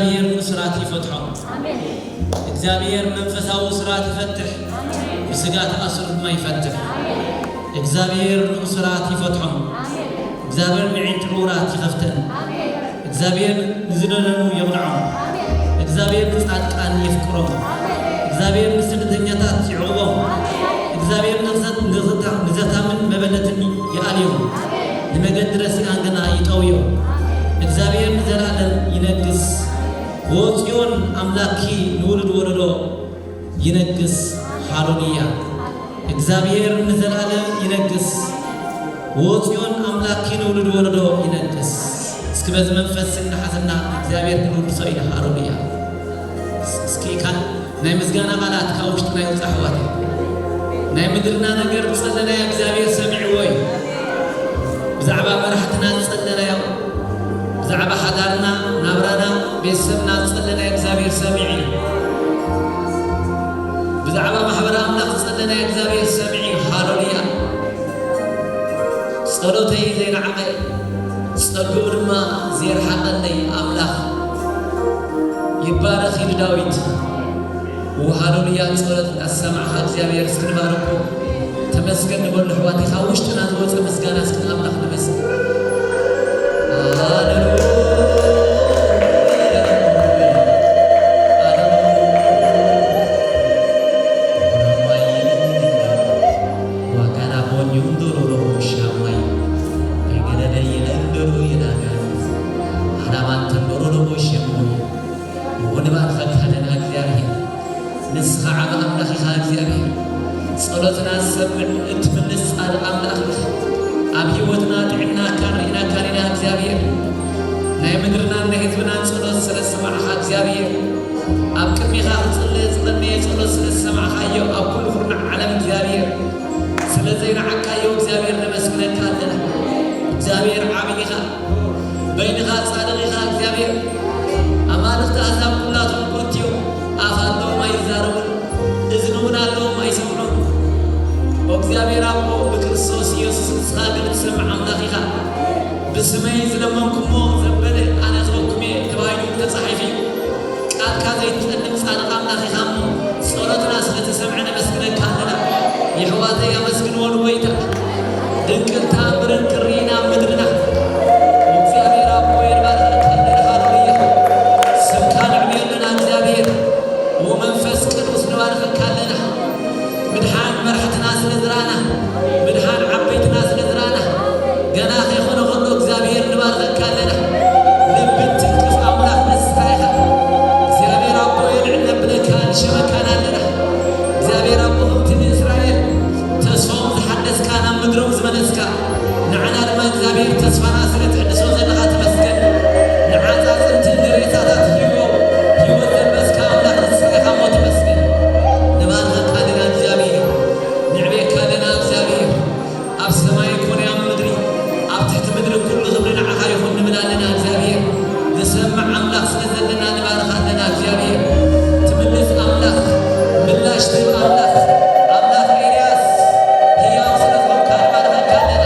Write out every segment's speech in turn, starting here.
እግዚኣብሔር ንእሱራት ይፈትሖም። እግዚኣብሔር መንፈሳዊ እሱራት ይፈትሕ፣ ብስጋ ተኣስሩ ድማ ይፈትሕ። እግዚኣብሔር ንእሱራት ይፈትሖም። እግዚኣብሔር ንዕንቂ ዕውራት ይኸፍተን። እግዚኣብሔር ንዝደነኑ የቕንዖም። እግዚኣብሔር ንጻድቃን የፍቅሮም። እግዚኣብሔር ንስደተኛታት ይዕቕቦም። እግዚኣብሔር ንዘ-፣ ንዘ-፣ ንዘታምን መበለትን ይኣልዮም። ንመገዲ ረሲኣን ግና ይጠውዮም። እግዚኣብሔር ንዘለኣለም ይነግስ። ወጽዮን ኣምላኪ ንውሉድ ወለዶ ይነግስ። ሃሌሉያ። እግዚኣብሔር ንዘለኣለም ይነግስ። ወጽዮን ኣምላኪ ንውሉድ ወለዶ ይነግስ። እስኪ በዚ መንፈስ እናሓዘና እግዚኣብሔር ክንውድሶ ኢና። ሃሌሉያ። እስኪ ካል ናይ ምስጋና ቃላት ካብ ውሽጥና ይውጻ ኣሕዋተይ። ናይ ምድርና ነገር ዝጸለናዮ እግዚኣብሔር ሰሚዕዎ እዩ። ብዛዕባ መራሕትና ዝጸለናዮ፣ ብዛዕባ ሓዳርና፣ ናብራና፣ ቤተሰብና ዝጸለናዮ እግዚኣብሔር ሰሚዑ እዩ። ብዛዕባ ማሕበረ ኣምላኽ ዝጸለናዮ እግዚኣብሔር ሰሚዑ እዩ። ሃሌሉያ። ጸሎተይ ዘይነዓቐ፣ ጸግኡ ድማ ዘይረሓቐለይ ኣምላኽ ይባረኽ ኢሉ ዳዊት። ሃሌሉያ። ጸሎት እናሰማዕኻ እግዚኣብሔር እስኪ ንባርኮ። ተመስገን ንበሉ ኣሕዋተይ፣ ካብ ውሽጥና ዝወጸ ምስጋና እስኪ ንኣምላኽ ነመስግን። ሃሌሉያ። ንባርኸካ ኣለና እግዚኣብሔር። ንስኻ ዓቢ ኣምላኽ ኢኻ እግዚኣብሔር። ጸሎትና ዝሰምዕ እትምልስ ጻድቕ ኣምላኽ ኢኻ። ኣብ ህይወትና ጥዕናካን ርኢናካን ኢና እግዚኣብሔር። ናይ ምድርናን ናይ ህዝብናን ጸሎት ስለ ዝሰማዕኻ እግዚኣብሔር፣ ኣብ ቅድሜኻ ክጽለ ዝቐነየ ጸሎት ስለ ዝሰማዕካዮ ኣብ ኩሉ ኩርናዕ ዓለም እግዚኣብሔር፣ ስለ ዘይነዓካዮ እግዚኣብሔር ነመስግነካ ኣለና። እግዚኣብሔር ዓቢ ኢኻ። በይንኻ ጻድቕ ኢኻ እግዚኣብሔር። ኣማልኽቲ ኣሕዛብ ኩላቶም ኮንት እዮም። ኣፍ ኣለዎም ኣይዛረቡን፣ እዝኒ እውን ኣለዎም ኣይሰምዑን። ኦ እግዚኣብሔር ኣቦ፣ ብክርስቶስ ኢየሱስ ንስኻ ግን ትሰምዕ ኣምላኽ ኢኻ። ብስመይ ዝለመንኩሞ ዘበለ ኣነ ክህበኩም እየ ተባሂሉ ተጻሒፉ እዩ። ቃልካ ዘይትጠልም ጻድቕ ኣምላኽ ኢኻ እሞ፣ ጸሎትና ስለ ተሰምዐ ነመስግነካ ኣለና። የሕዋተይ ኣመስግንዎ ንጎይታ። ድንቅን ተኣምርን ክርኢ ናብ ምድርና። እግዚኣብሔር ኣቦ የንባርኸካ ኣለና። ሃሌሉያ። ስምካ ነዕብዮ ኣለና እግዚኣብሔር። ወመንፈስ ቅዱስ ንባርኸካ ኣለና። ምድሓን መራሕትና ስለ ዝረኣና፣ ምድሓን ዓበይትና ስለ ዝረኣና፣ ገና ከይኾነ ከሎ እግዚኣብሔር ንባርኸካ ኣለና። ልቢ ትንክፍ ኣምላኽ ንስኻ ኢኻ። እግዚኣብሔር ኣቦ የልዕል ነብለካ ንሸመካን ኣለና። እግዚኣብሔር ኣቦ ከምቲ ንእስራኤል ተስፋኦም ዝሓደስካ ናብ ምድሮም ዝመለስካ፣ ንዓና ድማ እግዚኣብሔር ተስፋና ስለ ትሕድሶ ዘለኻ ተመስገን። ንዓጻጽምቲ ንሬሳታት ህይወ-፣ ህይወት ዘልበስካ ኣምላኽ ንስኻ ኢኻ እሞ ተመስገን። ንባርኸካ ኣለና እግዚኣብሔር። ንዕቤካ ኣለና እግዚኣብሔር። ኣብ ሰማይ ኮነ ኣብ ምድሪ፣ ኣብ ትሕቲ ምድሪ ኩሉ ክብሪ ንዓኻ ይኹን ንብል ኣለና እግዚኣብሔር። ዝሰምዕ ኣምላኽ ስለ ዘለና ንባርኻ ኣለና እግዚኣብሔር። ትምልስ ኣምላኽ፣ ምላሽ ትህብ ኣምላኽ፣ ኣምላኽ ኤልያስ ህያው ስለ ዝኾንካ ንባርኸካ ኣለና።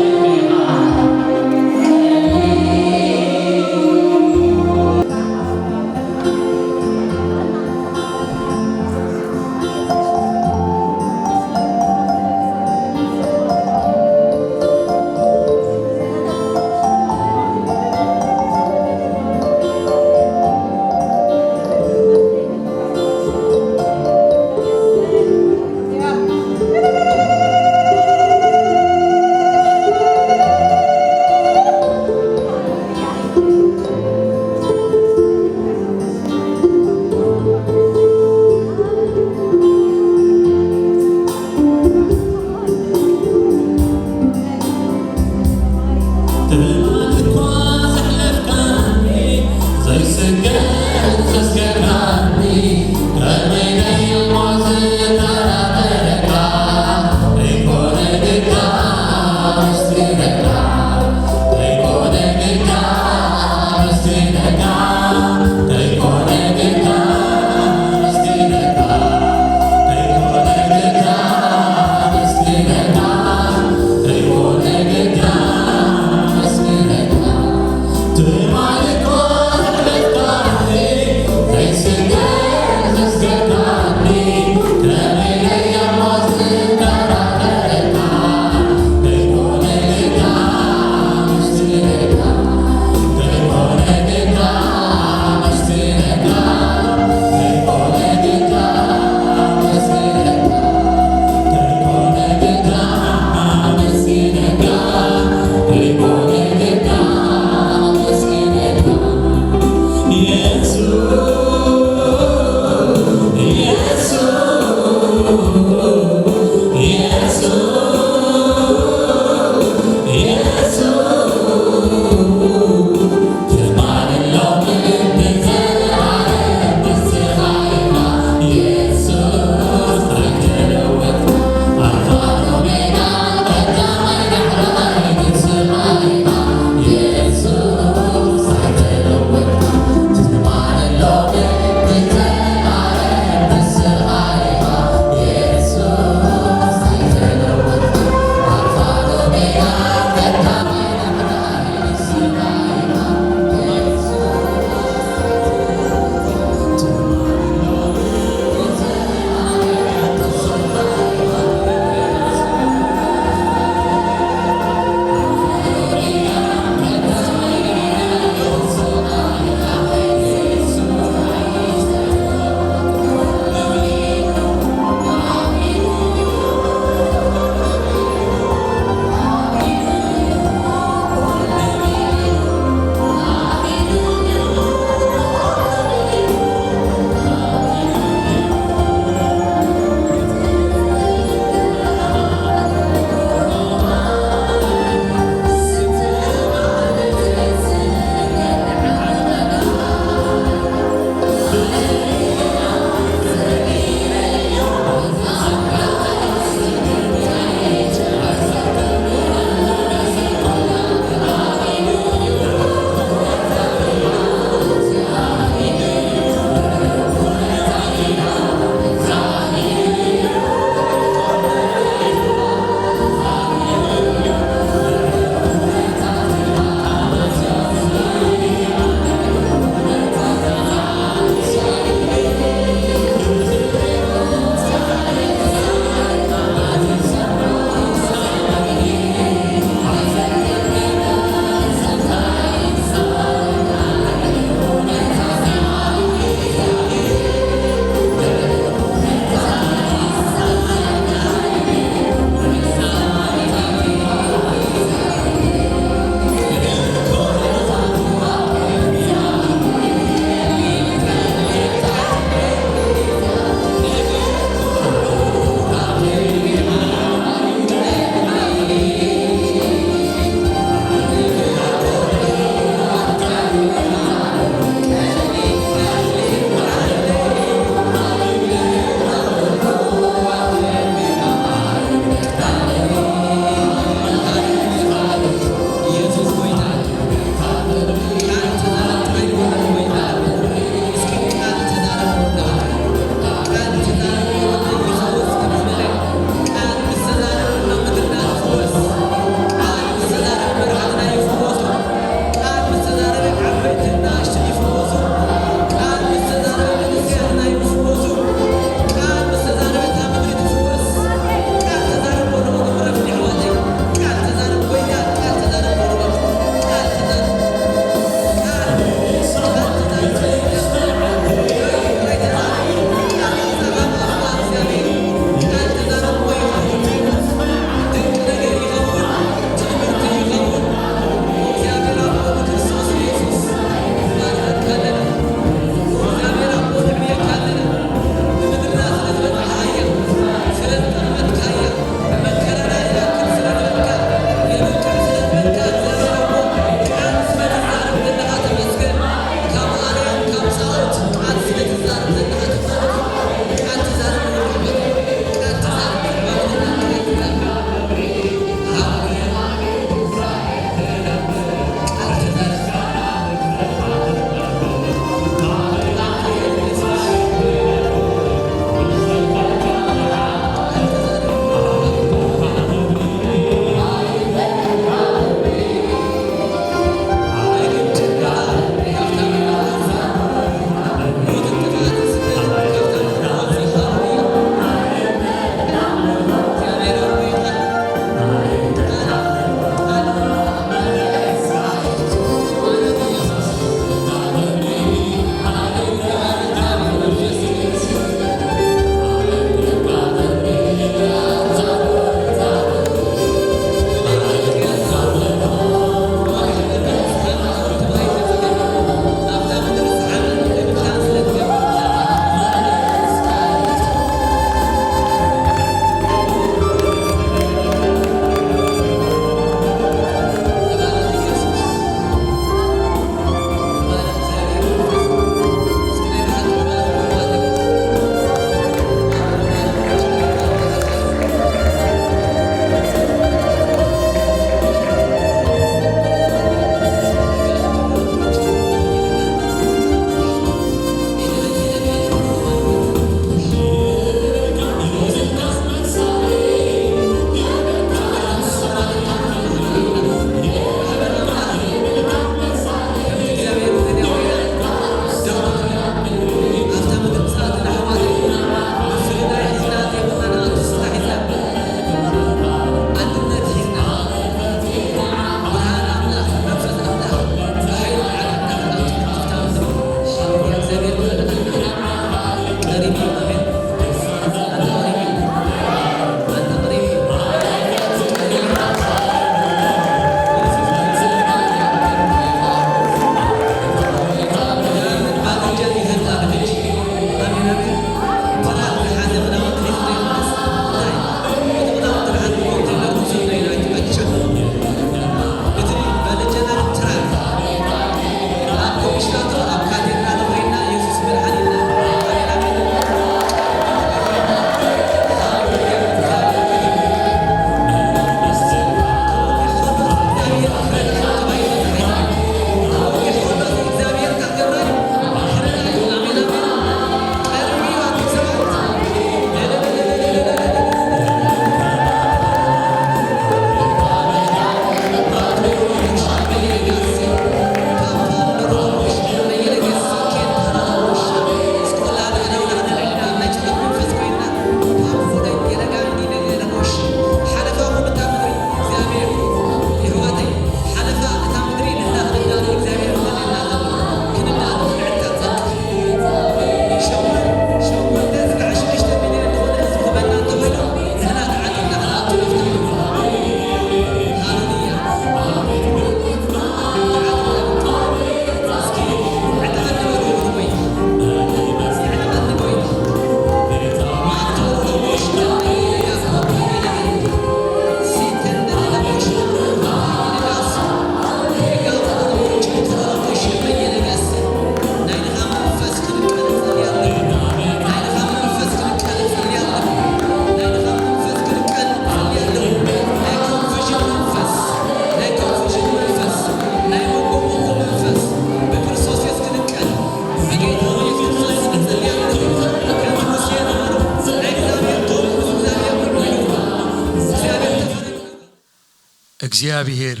እግዚኣብሔር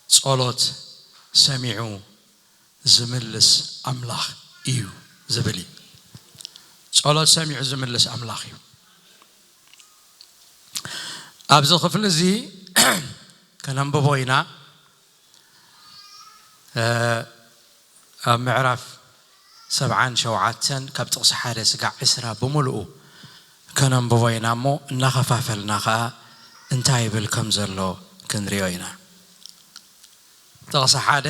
ጸሎት ሰሚዑ ዝምልስ ኣምላኽ እዩ ዝብል እዩ። ጸሎት ሰሚዑ ዝምልስ ኣምላኽ እዩ። ኣብዚ ክፍሊ እዚ ከነንብቦ ኢና። እ፣ ኣብ ምዕራፍ ሰብዓን ሸውዓተን ካብ ጥቕሲ ሓደ ስጋዕ ዕስራ ብምሉኡ ከነንብቦ ኢና እሞ፣ እናኸፋፈልና ኸኣ እንታይ ይብል ከም ዘሎ ክንሪኦ ኢና። ጥቕሲ ሓደ፣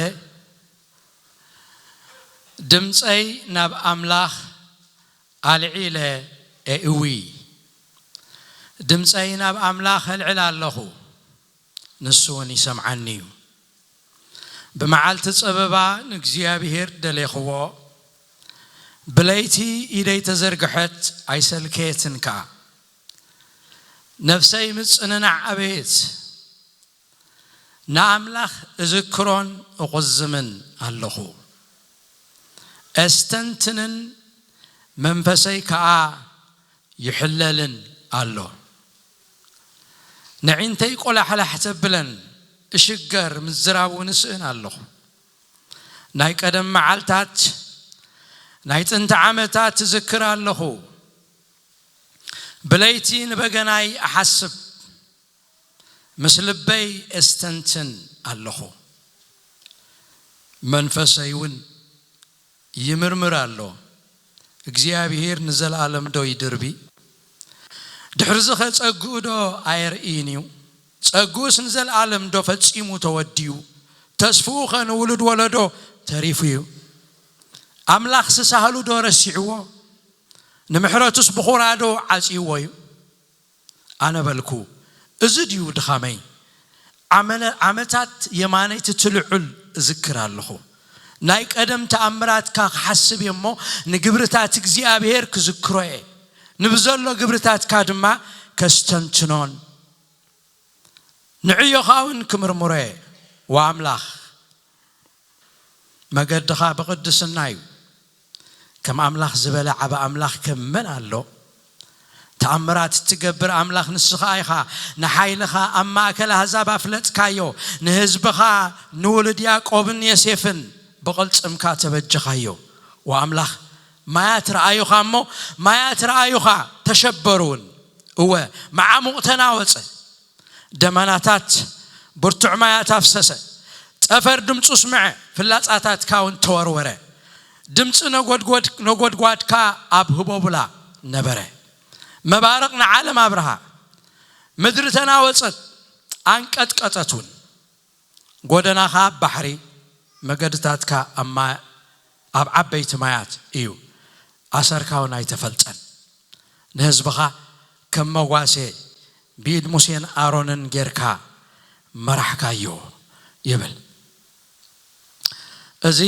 ድምፀይ ናብ ኣምላኽ ኣልዒለ እእዊ፣ ድምፀይ ናብ ኣምላኽ ኣልዕል ኣለኹ፣ ንሱ እውን ይሰምዓኒ እዩ። ብመዓልቲ ጸበባ ንእግዚኣብሔር ደሌኽዎ፣ ብለይቲ ኢደይ ተዘርግሐት ኣይሰልከየትን ከኣ። ነፍሰይ ምጽንናዕ ኣበየት። ንኣምላኽ እዝክሮን እቑዝምን ኣለኹ። እስተንትንን መንፈሰይ ከኣ ይሕለልን ኣሎ። ንዒንተይ ቆላሕላሕ ተብለን እሽገር ምዝራብ እውን እስእን ኣለኹ። ናይ ቀደም መዓልታት፣ ናይ ጥንቲ ዓመታት እዝክር ኣለኹ። ብለይቲ ንበገናይ እሓስብ፣ ምስ ልበይ እስተንትን ኣለኹ። መንፈሰይ እውን ይምርምር ኣሎ። እግዚኣብሄር ንዘለኣለም ዶ ይድርቢ? ድሕርዚ ኸ ጸግኡ ዶ ኣየርእይን እዩ? ጸግኡስ ንዘለኣለም ዶ ፈጺሙ ተወዲኡ? ተስፍኡ ኸ ንውሉድ ወለዶ ተሪፉ እዩ? ኣምላኽሲ ሳህሉ ዶ ረሲዕዎ? ንምሕረቱስ ብኹራ ዶ ዓጽይዎ እዩ? ኣነ በልኩ፣ እዚ ድዩ ድኻመይ? ዓመነ-፣ ዓመታት የማነይ ትትልዑል እዝክር ኣለኹ። ናይ ቀደም ተኣምራትካ ክሓስብ እየ እሞ፣ ንግብርታት እግዚኣብሔር ክዝክሮ እየ። ንብዘሎ ግብርታትካ ድማ ከስተንትኖን ንዕዮኻ እውን ክምርምሮ እየ። ወኣምላኽ፣ መገድኻ ብቕድስና እዩ። ከም ኣምላኽ ዝበለ ዓቢ ኣምላኽ ከም መን ኣሎ? ተኣምራት እትገብር ኣምላኽ ንስኻ ኢኻ። ንሓይልኻ ኣብ ማእከል ኣህዛብ ኣፍለጥካዮ። ንህዝብኻ ንውሉድ ያዕቆብን ዮሴፍን ብቕልጽምካ ተበጀኻዮ። ወኣምላኽ፣ ማያት ረኣዩኻ እሞ፣ ማያት ረኣዩኻ፣ ተሸበሩ እውን። እወ፣ መዓሙቕ ተናወጸ። ደመናታት ብርቱዕ ማያት ኣፍሰሰ። ጠፈር ድምፁ ስምዐ፣ ፍላጻታትካ እውን ተወርወረ። ድምፂ ነጎድጎድ-፣ ነጎድጓድካ ኣብ ህቦብላ ነበረ። መባርቕ ንዓለም ኣብርሃ። ምድሪ ተናወጸት፣ ኣንቀጥቀጠት እውን። ጎደናኻ ኣብ ባሕሪ፣ መገድታትካ ኣብ ማ-፣ ኣብ ዓበይቲ ማያት እዩ። ኣሰርካ እውን ኣይተፈልጠን። ንህዝብኻ ከም መዋሴ ብኢድ ሙሴን ኣሮንን ጌርካ መራሕካዮ ይብል። እዚ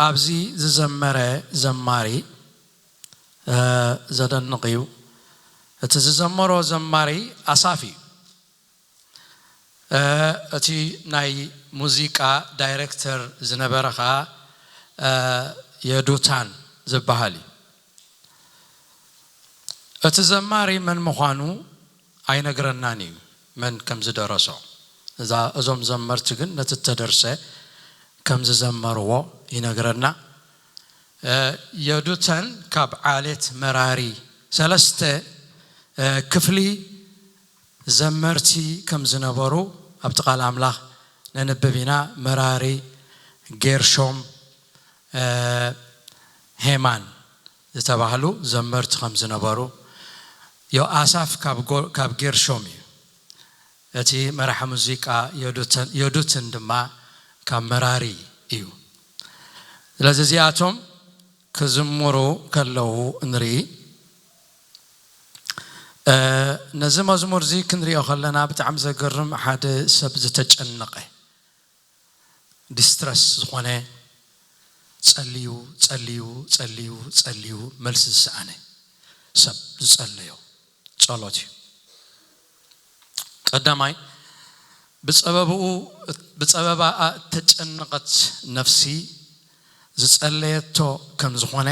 ኣብዚ ዝዘመረ ዘማሪ፣ እ፣ ዘደንቕ እዩ። እቲ ዝዘመሮ ዘማሪ ኣሳፍ እዩ። እ፣ እቲ ናይ ሙዚቃ ዳይሬክተር ዝነበረ ኸኣ፣ እ፣ የዱታን ዝበሃል እዩ። እቲ ዘማሪ መን ምዃኑ ኣይነግረናን እዩ፣ መን ከም ዝደረሶ። እዛ፣ እዞም ዘመርቲ ግን ነቲ እተደርሰ ከም ዝዘመርዎ ይነግረና። እ፣ የዱተን ካብ ዓሌት መራሪ ሰለስተ፣ እ፣ ክፍሊ ዘመርቲ ከም ዝነበሩ ኣብቲ ቃል ኣምላኽ ነንብብ ኢና። መራሪ፣ ጌርሾም፣ እ፣ ሄማን ዝተባህሉ ዘመርቲ ከም ዝነበሩ፣ ዮ-፣ ኣሳፍ ካብ ጎ-፣ ካብ ጌርሾም እዩ። እቲ መራሒ ሙዚቃ ዮዱተን-፣ ዮዱትን ድማ ካብ መራሪ እዩ። ስለዚ እዚኣቶም ክዝምሩ ከለዉ ንርኢ። እ፣ ነዚ መዝሙር እዚ ክንሪኦ ከለና ብጣዕሚ ዘገርም ሓደ ሰብ ዝተጨነቐ፣ ዲስትረስ ዝኾነ፣ ጸልዩ፣ ጸልዩ፣ ጸልዩ፣ ጸልዩ መልሲ ዝሰኣነ ሰብ ዝጸለዮ ጸሎት እዩ። ቀዳማይ፣ ብጸበብኡ፣ ብጸበባኣ እተጨነቐት ነፍሲ ዝጸለየቶ ከም ዝኾነ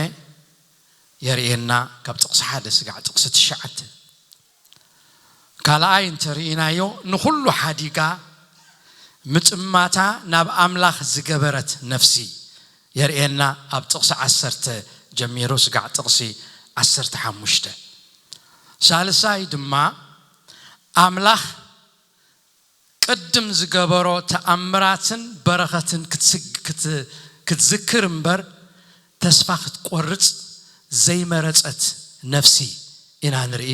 የርእየና፣ ካብ ጥቕሲ ሓደ ስጋዕ ጥቕሲ ትሽዓተ። ካልኣይ እንተርኢናዮ፣ ንኹሉ ሓዲጋ ምጥማታ ናብ ኣምላኽ ዝገበረት ነፍሲ የርእየና፣ ኣብ ጥቕሲ ዓሰርተ ጀሚሩ ስጋዕ ጥቕሲ ዓሰርተ ሓሙሽተ። ሳልሳይ ድማ፣ ኣምላኽ ቅድም ዝገበሮ ተኣምራትን በረኸትን ክትስግ-፣ ክት-፣ ክትዝክር እምበር፣ ተስፋ ክትቆርጽ ዘይመረጸት ነፍሲ ኢና ንርኢ።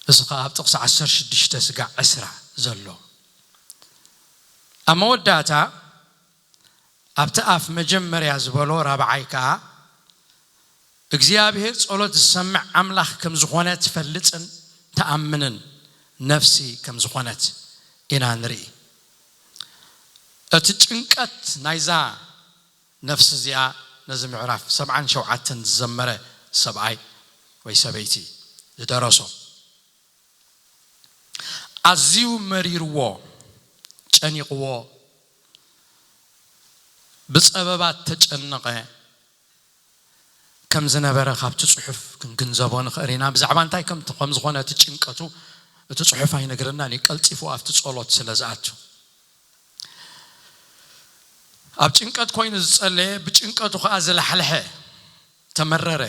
እዚ ኸኣ ኣብ ጥቕሲ ዓሰርተ ሽዱሽተ ስጋዕ ዕስራ ዘሎ። ኣብ መወዳእታ፣ ኣብቲ ኣፍ መጀመርያ ዝበሎ ራብዓይ ከኣ፣ እግዚኣብሔር ጸሎት ዝሰምዕ ኣምላኽ ከም ዝኾነ ትፈልጥን ትኣምንን ነፍሲ ከም ዝኾነት ኢና ንርኢ። እቲ ጭንቀት ናይዛ ነፍሲ እዚኣ ነዚ ምዕራፍ ሰብዓን ሸውዓተን ዝዘመረ ሰብኣይ ወይ ሰበይቲ ዝደረሶ። ኣዝዩ መሪርዎ፣ ጨኒቕዎ፣ ብጸበባ ተጨነቐ ከም ዝነበረ ካብቲ ጽሑፍ ክንግንዘቦ ንኽእል ኢና። ብዛዕባ እንታይ ከም ዝኾነ እቲ ጭንቀቱ እቲ ጽሑፍ ኣይነግረናን እዩ፣ ቀልጢፉ ኣብቲ ጸሎት ስለ ዝኣቱ። ኣብ ጭንቀት ኮይኑ ዝጸለየ፣ ብጭንቀቱ ከኣ ዝላሕልሐ፣ ተመረረ፣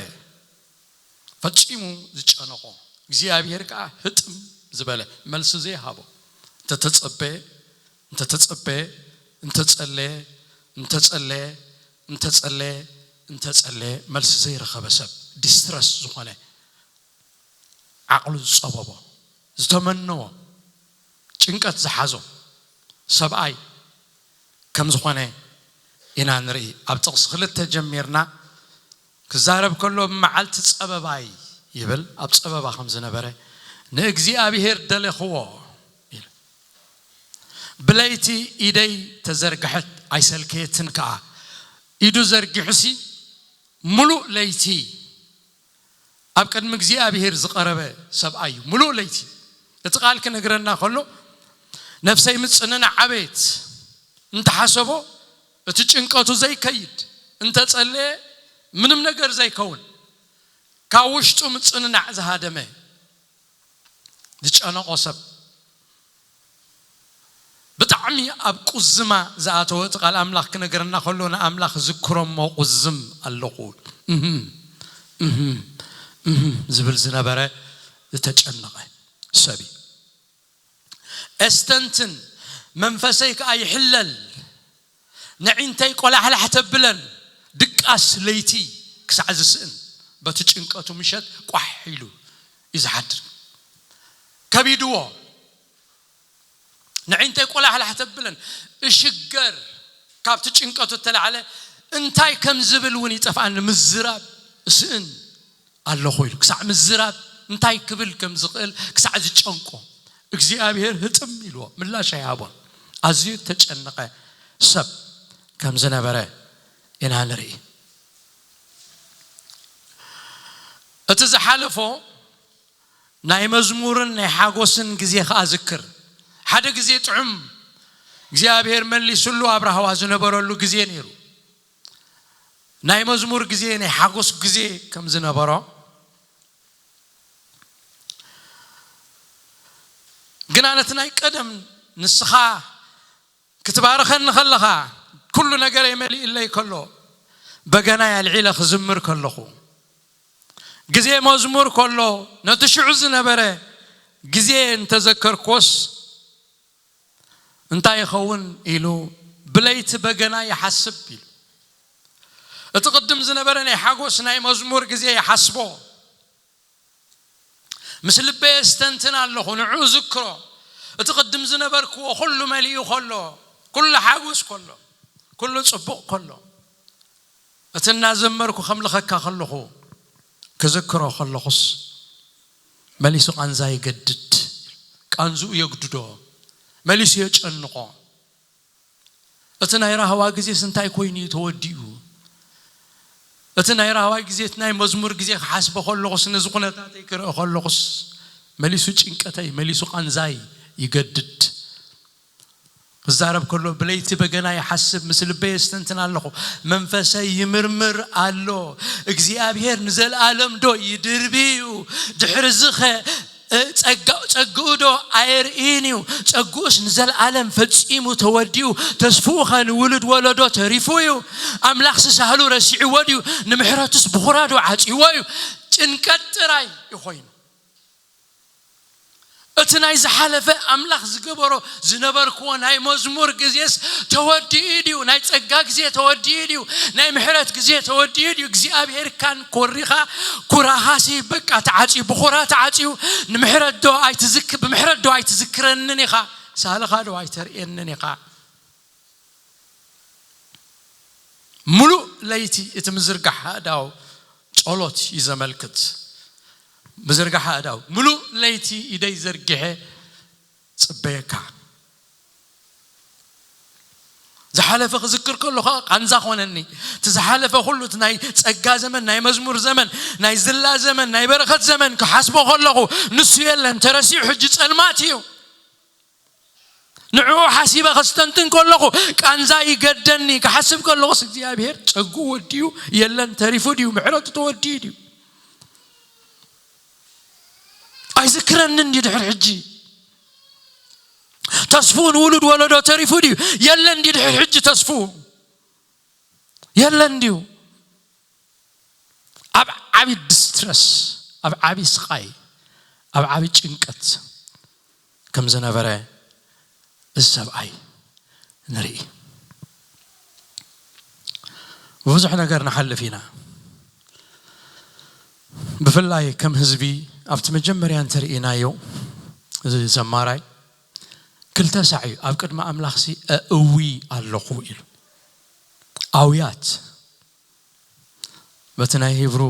ፈጺሙ ዝጨነቖ፣ እግዚኣብሔር ከኣ ህጥም ዝበለ፣ መልሲ ዘይሃቦ፣ እንተተጸበየ፣ እንተተጸበየ፣ እንተጸለየ፣ እንተጸለየ፣ እንተጸለየ፣ እንተጸለየ፣ መልሲ ዘይረኸበ ሰብ፣ ዲስትረስ ዝኾነ፣ ዓቕሉ ዝጸበቦ፣ ዝተመነዎ፣ ጭንቀት ዝሓዞ ሰብኣይ ከም ዝኾነ ኢና ንርኢ። ኣብ ጥቕሲ ክልተ ጀሚርና ክዛረብ ከሎ፣ "ብመዓልቲ ጸበባይ" ይብል፣ ኣብ ጸበባ ከም ዝነበረ፣ "ንእግዚኣብሔር ደለኽዎ" ኢሉ። "ብለይቲ ኢደይ ተዘርግሐት ኣይሰልከየትን ከኣ።" ኢዱ ዘርጊሑሲ፣ ምሉእ ለይቲ ኣብ ቅድሚ እግዚኣብሔር ዝቐረበ ሰብኣይ እዩ። ምሉእ ለይቲ እቲ ቃል ክነግረና ከሎ፣ ነፍሰይ ምጽንናዕ ኣቤት እንተሓሰቦ፣ እቲ ጭንቀቱ ዘይከይድ፣ እንተጸለየ ምንም ነገር ዘይከውን፣ ካብ ውሽጡ ምጽንናዕ ዝሃደመ፣ ዝጨነቖ ሰብ፣ ብጣዕሚ ኣብ ቁዝማ ዝኣተወ፣ እቲ ቃል ኣምላኽ ክነገረና ከሎ፣ ንኣምላኽ ዝክሮ እሞ ቁዝም ኣለኹ፣ እህም፣ እህም፣ እህም ዝብል ዝነበረ፣ ዝተጨነቐ ሰብ እዩ። "እስተንትን፣ መንፈሰይ ከኣ ይሕለል፣ ነዒንተይ ቆላሕላሕ ተብለን፣ ድቃስ ለይቲ ክሳዕ ዝስእን፣ በቲ ጭንቀቱ ምሸት ቋሕ ኢሉ እዩ ዝሓድር። ከቢድዎ፣ ነዒንተይ ቆላሕላሕ ተብለን፣ እሽገር፣ ካብቲ ጭንቀቱ እተላዕለ እንታይ ከም ዝብል እውን ይጠፍኣኒ፣ ምዝራብ እስእን ኣለኹ" ኢሉ። ክሳዕ ምዝራብ እንታይ ክብል ከም ዝኽእል ክሳዕ ዝጨንቆ፣ እግዚኣብሔር ህጥም ኢልዎ፣ ምላሽ ኣይሃቦን። ኣዝዩ እተጨነቐ ሰብ ከም ዝነበረ ኢና ንርኢ። እቲ ዝሓለፎ ናይ መዝሙርን ናይ ሓጎስን ግዜ ኸኣ ዝክር። ሓደ ግዜ ጥዑም፣ እግዚኣብሔር መሊሱሉ ኣብ ራህዋ ዝነበረሉ ግዜ ነይሩ። ናይ መዝሙር ግዜ፣ ናይ ሓጎስ ግዜ ከም ዝነበሮ፣ ግና ነቲ ናይ ቀደም ንስኻ ክትባርኸኒ ከለኻ፣ ኩሉ ነገረይ መሊእለይ ከሎ፣ በገናይ ኣልዒለ ክዝምር ከለኹ፣ ግዜ መዝሙር ከሎ፣ ነቲ ሽዑ ዝነበረ ግዜ እንተዘከርኩዎስ፣ እንታይ ይኸውን ኢሉ፣ ብለይቲ በገና ይሓስብ ኢሉ። እቲ ቅድም ዝነበረ ናይ ሓጎስ ናይ መዝሙር ግዜ ይሓስቦ። ምስ ልበይ የስተንትን ኣለኹ፣ ንዕኡ ዝክሮ። እቲ ቅድም ዝነበርክዎ ኩሉ መሊኡ ከሎ፣ ኩሉ ሓጎስ ከሎ፣ ኩሉ ጽቡቕ ከሎ፣ እቲ እናዘመርኩ ከምልኸካ ከለኹ፣ ክዝክሮ ከለኹስ፣ መሊሱ ቃንዛ ይገድድ። ቃንዝኡ የግድዶ፣ መሊሱ የጨንቖ። እቲ ናይ ራህዋ ግዜስ እንታይ ኮይኑ እዩ ተወዲኡ? እቲ ናይ ራህዋ ግዜ፣ እቲ ናይ መዝሙር ግዜ ክሓስቦ ከለኹስ፣ ነዚ ኩነታተይ ክርኢ ከለኹስ፣ መሊሱ ጭንቀተይ፣ መሊሱ ቃንዛይ ይገድድ። ክዛረብ ከሎ፣ ብለይቲ በገና ይሓስብ፣ ምስ ልበይ የስተንትን ኣለኹ፣ መንፈሰይ ይምርምር ኣሎ። እግዚኣብሔር ንዘለኣለም ዶ ይድርቢ እዩ? ድሕሪ እዚ ኸ፣ እ፣ ጸጋ-፣ ጸግኡ ዶ ኣየርእይን እዩ? ጸግኡስ ንዘለኣለም ፈጺሙ ተወዲኡ፣ ተስፍኡ ኸ ንውሉድ ወለዶ ተሪፉ እዩ? ኣምላኽስ ሳህሉ ረሲዕዎ ድዩ? ንምሕረቱስ ብኹራ ዶ ዓጽይዎ እዩ? ጭንቀት ጥራይ እዩ ኾይኑ። እቲ ናይ ዝሓለፈ ኣምላኽ ዝገበሮ ዝነበርክዎ ናይ መዝሙር ግዜስ ተወዲኡ ድዩ? ናይ ጸጋ ግዜ ተወዲኡ ድዩ? ናይ ምሕረት ግዜ ተወዲኡ ድዩ? እግዚኣብሔር ካን ኮሪኻ፣ ኩራኻሲ በቃ ተዓጽዩ፣ ብኹራ ተዓጽዩ፣ ንምሕረት ዶ ኣይትዝክ-፣ ብምሕረት ዶ ኣይትዝክረንን ኢኻ? ሳልኻ ዶ ኣይተርእየንን ኢኻ? ምሉእ ለይቲ እቲ ምዝርጋሕ ኣእዳው ጸሎት እዩ ዘመልክት። ምዝርጋሕ ኣእዳው፣ ምሉእ ለይቲ ኢደይ ዘርጊሐ ጽበየካ። ዝሓለፈ ክዝክር ከሎ ከዓ ቃንዛ ኮነኒ። እቲ ዝሓለፈ ኩሉ፣ እቲ ናይ ጸጋ ዘመን፣ ናይ መዝሙር ዘመን፣ ናይ ዝላ ዘመን፣ ናይ በረኸት ዘመን ክሓስቦ ከለኹ፣ ንሱ የለን፣ ተረሲዑ፣ ሕጂ ጸልማት እዩ። ንዕኡ ሓሲበ ከስተንትን ከለኹ ቃንዛ ይገደኒ። ክሓስብ ከለኹስ እግዚኣብሔር ጸግኡ ወዲኡ የለን፣ ተሪፉ ድዩ፣ ምሕረቱ ተወዲኡ ድዩ? ኣይዝክረንን ድዩ ድሕር ሕጂ? ተስፉ ንውሉድ ወለዶ ተሪፉ ድዩ? የለን ድዩ ድሕር ሕጂ ተስፉ? የለን ድዩ? ኣብ ዓቢ ዲስትረስ፣ ኣብ ዓቢ ስቓይ፣ ኣብ ዓቢ ጭንቀት ከም ዝነበረ እዚ ሰብኣይ ንርኢ። ብዙሕ ነገር ንሓልፍ ኢና። ብፍላይ ከም ህዝቢ ኣብቲ መጀመርያ እንተርኢናዮ፣ እዚ ዘማራይ ክልተ ሳዕ እዩ ኣብ ቅድሚ ኣምላኽሲ ኣእዊ ኣለኹ ኢሉ። ኣውያት በቲ ናይ ሂብሩ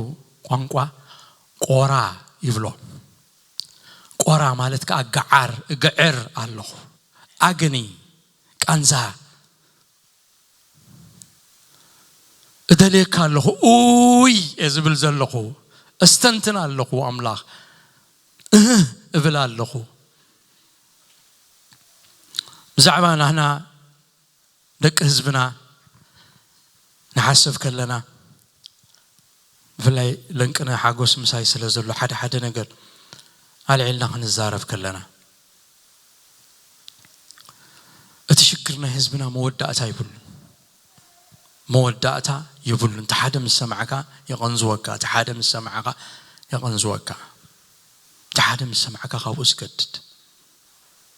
ቋንቋ ቆራ ይብሎ። ቆራ ማለት ከዓ ገዓር፣ እግዕር ኣለኹ፣ ኣግኒ፣ ቃንዛ፣ እደልየካ ኣለኹ፣ ኡይ እየ ዝብል ዘለኹ፣ እስተንትን ኣለኹ ኣምላኽ፣ እህ እብል ኣለኹ። ብዛዕባ ናህና ደቂ ህዝብና ንሓስብ ከለና፣ ብፍላይ ለንቅነ ሓጎስ ምሳይ ስለ ዘሎ፣ ሓደ ሓደ ነገር ኣልዒልና ክንዛረብ ከለና፣ እቲ ሽግር ናይ ህዝብና መወዳእታ ይብሉን፣ መወዳእታ ይብሉን። እቲ ሓደ ምስ ሰማዕካ የቐንዝወካ፣ እቲ ሓደ ምስ ሰማዕካ የቐንዝወካ፣ እቲ ሓደ ምስ ሰማዕካ ካብኡ ዝገድድ፣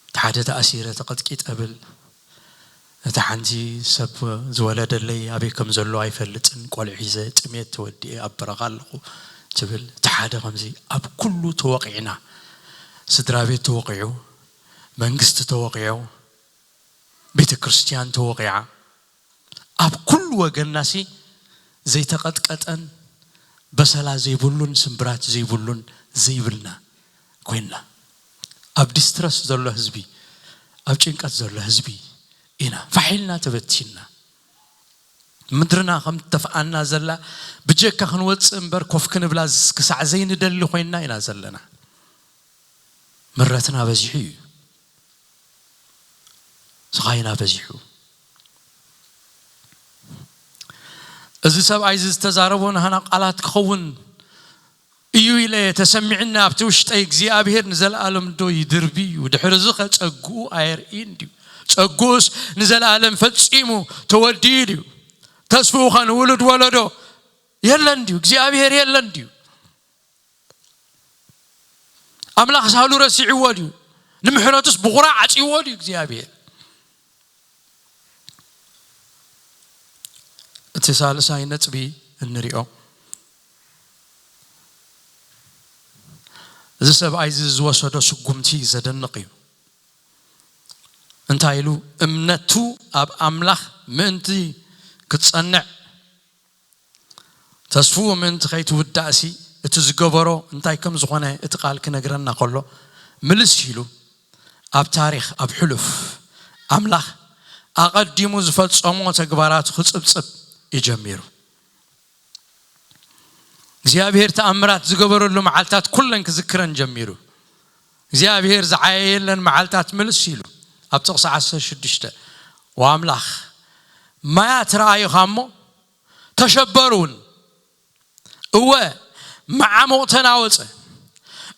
እቲ ሓደ ተኣሲረ ተቐጥቂጠ ብል፣ እታ ሓንቲ ሰብ ዝወለደለይ ኣበይ ከም ዘሎ ኣይፈልጥን፣ ቆልዑ ሒዘ ጥሜት ተወዲኤ ኣብ በረኻ ኣለኹ ትብል። እቲ ሓደ ከምዚ ኣብ ኩሉ ተወቒዕና፣ ስድራ ቤት ተወቒዑ፣ መንግስቲ ተወቒዑ፣ ቤተ ክርስቲያን ተወቒዓ፣ ኣብ ኩሉ ወገንናሲ ዘይተቐጥቀጠን በሰላ ዘይብሉን ስምብራት ዘይብሉን ዘይብልና ኮይንና፣ ኣብ ዲስትረስ ዘሎ ህዝቢ፣ ኣብ ጭንቀት ዘሎ ህዝቢ ኢና። ፋሕ ኢልና ተበቲንና። ምድርና ከም ተፍኣና ዘላ፣ ብጀካ ክንወጽእ እምበር ኮፍ ክንብላ ክሳዕ ዘይንደሊ ኮይንና ኢና ዘለና። ምረትና በዚሑ እዩ። ስቓይና በዚሑ። እዚ ሰብኣይ እዚ ዝተዛረቦ ናህና ቃላት ክኸውን እዩ ኢለ ተሰሚዕና፣ ኣብቲ ውሽጠይ እግዚኣብሔር ንዘለኣለም ዶ ይድርቢ እዩ? ድሕሪ እዚ ኸ ጸግኡ ኣየርእይን ድዩ? ጸግኡስ ንዘለኣለም ፈጺሙ ተወዲኡ ድዩ? ተስፍኡ ኸ ንውሉድ ወለዶ የለን ድዩ? እግዚኣብሔር የለን ድዩ? ኣምላኽ ሳህሉ ረሲዕዎ ድዩ? ንምሕረቱስ ብኹራ ዓጽይዎ ድዩ እግዚኣብሔር? እቲ ሳልሳይ ነጥቢ እንሪኦ፣ እዚ ሰብኣይ እዚ ዝወሰዶ ስጉምቲ ዘደንቕ እዩ። እንታይ ኢሉ? እምነቱ ኣብ ኣምላኽ ምእንቲ ክትጸንዕ፣ ተስፍኡ ምእንቲ ከይትውዳእሲ፣ እቲ ዝገበሮ እንታይ ከም ዝኾነ እቲ ቃል ክነግረና ከሎ፣ ምልስ ኢሉ ኣብ ታሪኽ፣ ኣብ ሕሉፍ፣ ኣምላኽ ኣቐዲሙ ዝፈጸሞ ተግባራቱ ክጽብጽብ እዩ ጀሚሩ። እግዚኣብሔር ተኣምራት ዝገበረሉ መዓልታት ኩለን ክዝክረን ጀሚሩ። እግዚኣብሔር ዝዓየየለን መዓልታት ምልስ ኢሉ ኣብ ጥቕሲ ዓሰርተ ሽዱሽተ፣ ወኣምላኽ ማያት ረኣዩኻ እሞ ተሸበሩ እውን፣ እወ መዓሙቕ ተናወጸ።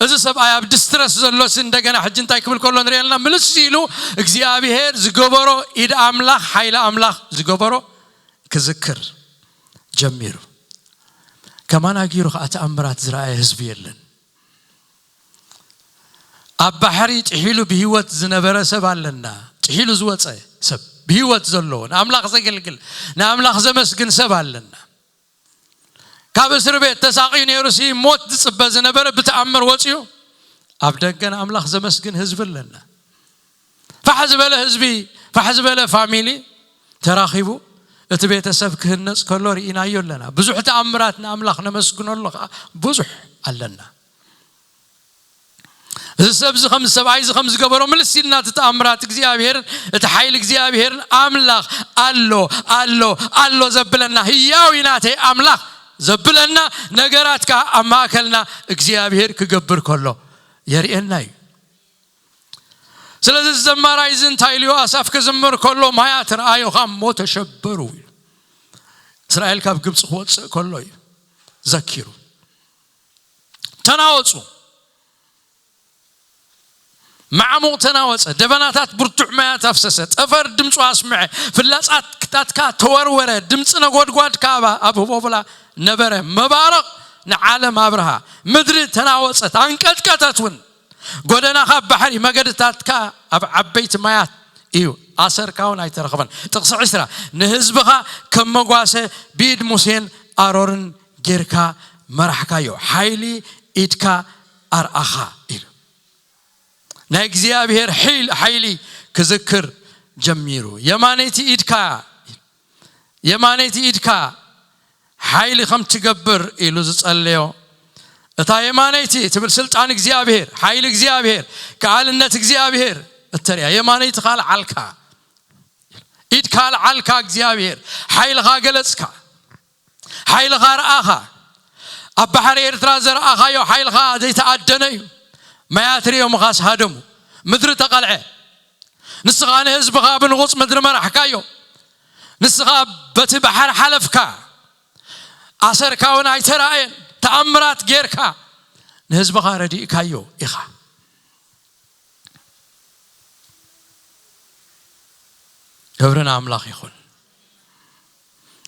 እዚ ሰብኣይ ኣብ ዲስትረስ ዘሎሲ እንደገና ሕጂ እንታይ ክብል ከሎ ንሪኦ ኣለና። ምልስ ኢሉ እግዚኣብሔር ዝገበሮ፣ ኢድ ኣምላኽ፣ ሓይሊ ኣምላኽ ዝገበሮ ክዝክር ጀሚሩ። ከማና ገይሩ ኸዓ ተኣምራት ዝረኣየ ህዝቢ የለን። ኣብ ባሕሪ ጥሒሉ ብህይወት ዝነበረ ሰብ ኣለና። ጥሒሉ ዝወፀ ሰብ፣ ብህይወት ዘለዎ፣ ንኣምላኽ ዘገልግል፣ ንኣምላኽ ዘመስግን ሰብ ኣለና። ካብ እስር ቤት ተሳቒዩ ነይሩ ሲ ሞት ዝፅበ ዝነበረ ብተኣምር ወፂኡ ኣብ ደገ ንኣምላኽ ዘመስግን ህዝቢ ኣለና። ፋሕ ዝበለ ህዝቢ፣ ፋሕ ዝበለ ፋሚሊ ተራኺቡ እቲ ቤተሰብ ክህነፅ ከሎ ርኢናዮ ኣለና። ብዙሕ ተኣምራት ንኣምላኽ ነመስግነሉ ከዓ ብዙሕ ኣለና። እዚ ሰብ እዚ ከም ሰብኣይ እዚ ከም ዝገበሮ ምልስ ኢልና እቲ ተኣምራት እግዚኣብሄርን እቲ ሓይሊ እግዚኣብሄርን ኣምላኽ ኣሎ ኣሎ ኣሎ ዘብለና ህያው እዩ ናተይ ኣምላኽ ዘብለና ነገራት ከዓ ኣብ ማእከልና እግዚኣብሄር ክገብር ከሎ የርእየና እዩ። ስለዚ እዚ ዘማራይ እዚ እንታይ ኢልዮ ኣሳፍ ክዝምር ከሎ ማያት ረኣዮ ካብ ሞ ተሸበሩ እዩ። እስራኤል ካብ ግብፂ ክወፅእ ከሎ እዩ ዘኪሩ። ተናወፁ። ማዕሙቕ ተናወጸ፣ ደበናታት ብርቱዕ ማያት ኣፍሰሰ፣ ጠፈር ድምፁ ኣስምዐ፣ ፍላጻታትካ ተወርወረ፣ ድምፂ ነጎድጓድ ካባ ኣብ ህቦብላ ነበረ። መባረቕ ንዓለም ኣብርሃ፣ ምድሪ ተናወጸት፣ ኣንቀጥቀጠት እውን። ጎደናኻ ኣብ ባሕሪ፣ መገድታትካ ኣብ ዓበይቲ ማያት እዩ፣ ኣሰርካ እውን ኣይተረኽበን። ጥቕሲ ዕስራ ንህዝብኻ ከም መጓሰ ብኢድ ሙሴን ኣሮርን ጌርካ መራሕካዮ፣ ሓይሊ ኢድካ ኣርኣኻ ኢሉ። ናይ እግዚኣብሔር ሒል- ሓይሊ ክዝክር ጀሚሩ። የማነይቲ ኢድካ የማነይቲ ኢድካ ሓይሊ ከም ትገብር ኢሉ ዝጸለዮ። እታ የማነይቲ ትብል ስልጣን እግዚኣብሔር፣ ሓይሊ እግዚኣብሔር፣ ከኣልነት እግዚኣብሔር እተሪያ የማነይትኻ ልዓልካ ኢድካ ልዓልካ እግዚኣብሔር ሓይልኻ ገለጽካ። ሓይልኻ ረኣኻ። ኣብ ባሕሪ ኤርትራ ዘረኣኻዮ ሓይልኻ ዘይተኣደነ እዩ። ማያት ርእዮምኻስ ሃደሙ። ምድሪ ተቐልዐ። ንስኻ ንህዝብኻ ብንቑጽ ምድሪ መራሕካዮ። ንስኻ በቲ ባሕሪ ሓለፍካ። ኣሰርካ እውን ኣይተራእየን። ተኣምራት ጌርካ ንህዝብኻ ረዲእካዮ ኢኻ። ክብሪ ንኣምላኽ ይኹን።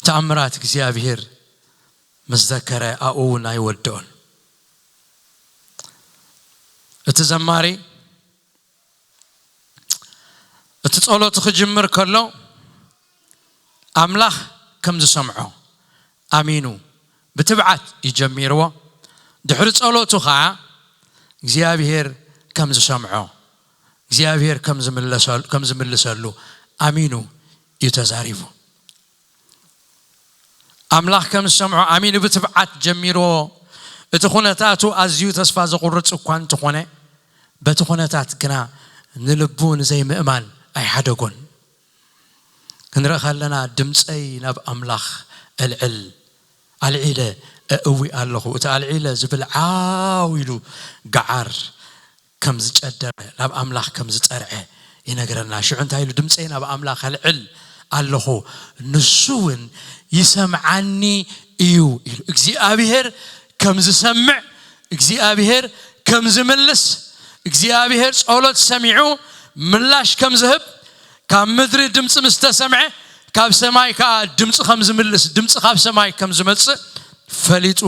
ተኣምራት እግዚኣብሔር ምስ ዘከረ ኣብኡ እውን ኣይወድኦን። እቲ ዘማሪ እቲ ጸሎቱ ክጅምር ከሎ ኣምላኽ ከም ዝሰምዖ ኣሚኑ ብትብዓት እዩ ጀሚርዎ። ድሕሪ ጸሎቱ ኸዓ እግዚኣብሔር ከም ዝሰምዖ እግዚኣብሔር ከም ዝምለሰሉ- ከም ዝምልሰሉ ኣሚኑ እዩ ተዛሪቡ። ኣምላኽ ከም ዝሰምዖ ኣሚኑ ብትብዓት ጀሚርዎ። እቲ ኩነታቱ ኣዝዩ ተስፋ ዘቑርጽ እኳ እንተኾነ በቲ ኩነታት ግና ንልቡ ንዘይምእማን ኣይሓደጎን። ክንርኢ ከለና ድምፀይ ናብ ኣምላኽ ኣልዕል ኣልዒለ እእዊ ኣለኹ። እቲ ኣልዒለ ዝብል ዓው ኢሉ ገዓር ከም ዝጨደረ ናብ ኣምላኽ ከም ዝፀርዐ ይነግረና። ሽዑ እንታይ ኢሉ ድምፀይ ናብ ኣምላኽ ኣልዕል ኣለኹ ንሱ እውን ይሰምዓኒ እዩ ኢሉ እግዚኣብሔር ከም ዝሰምዕ እግዚኣብሔር ከም ዝምልስ እግዚኣብሔር ጸሎት ሰሚዑ ምላሽ ከም ዝህብ ካብ ምድሪ ድምፂ ምስ ተሰምዐ ካብ ሰማይ ከዓ ድምፂ ከም ዝምልስ ድምፂ ካብ ሰማይ ከም ዝመፅእ ፈሊጡ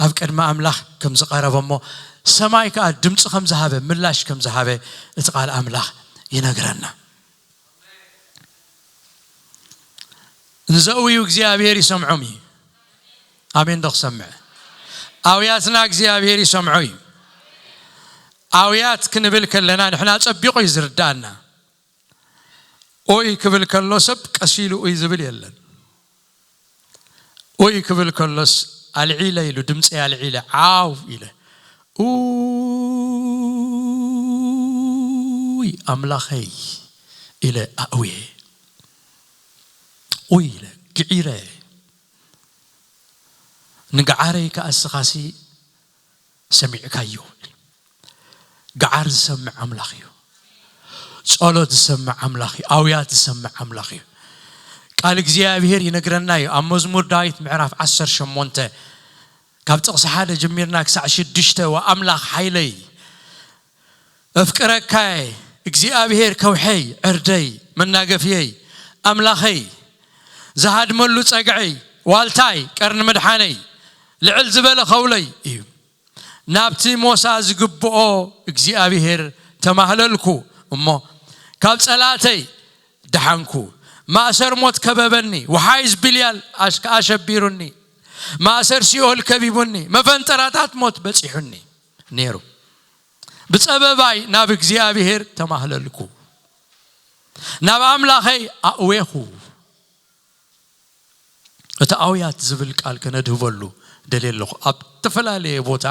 ኣብ ቅድሚ ኣምላኽ ከም ዝቐረበ እሞ ሰማይ ከዓ ድምፂ ከም ዝሃበ ምላሽ ከም ዝሃበ እቲ ቃል ኣምላኽ ይነግረና። ንዘእውዩ እግዚኣብሔር ይሰምዖም እዩ። ኣሜን ዶ ክሰምዕ? ኣውያትና እግዚኣብሔር ይሰምዖ እዩ። ኣውያት ክንብል ከለና ንሕና ጸቢቑ እዩ ዝርዳእና። ኦይ ክብል ከሎ ሰብ ቀሲሉ ኡይ ዝብል የለን። ኡይ ክብል ከሎስ ኣልዒለ ኢሉ ድምፂ ኣልዒለ ዓው ኢለ ኡይ ኣምላኸይ ኢለ ኣእውየ ኡይ ኢለ ግዒረ ንግዓረይ ከኣ እስኻሲ ሰሚዕካዮ። ገዓር ዝሰምዕ ኣምላኽ እዩ። ጸሎት ዝሰምዕ ኣምላኽ እዩ። ኣውያት ዝሰምዕ ኣምላኽ እዩ። ቃል እግዚኣብሔር ይነግረና እዩ ኣብ መዝሙር ዳዊት ምዕራፍ ዓሰርተ ሸሞንተ ካብ ጥቕሲ ሓደ ጀሚርና ክሳዕ ሽዱሽተ ወኣምላኽ ሓይለይ እፍቅረካየ እግዚኣብሔር ከውሐይ ዕርደይ መናገፍየይ ኣምላኸይ ዝሃድመሉ ጸግዐይ ዋልታይ ቀርኒ ምድሓነይ ልዕል ዝበለ ኸውለይ እዩ። ናብቲ ሞሳ ዝግብኦ እግዚኣብሔር ተማህለልኩ እሞ ካብ ጸላእተይ ደሓንኩ። ማእሰር ሞት ከበበኒ፣ ወሓይዝ ቢልያል ኣሽ- ኣሸቢሩኒ። ማእሰር ሲኦል ከቢቡኒ፣ መፈንጠራታት ሞት በጺሑኒ ነይሩ። ብጸበባይ ናብ እግዚኣብሔር ተማህለልኩ፣ ናብ ኣምላኸይ ኣእዌኹ። እቲ ኣውያት ዝብል ቃል ከነድህበሉ ደልየ ኣለኹ። ኣብ ዝተፈላለየ ቦታ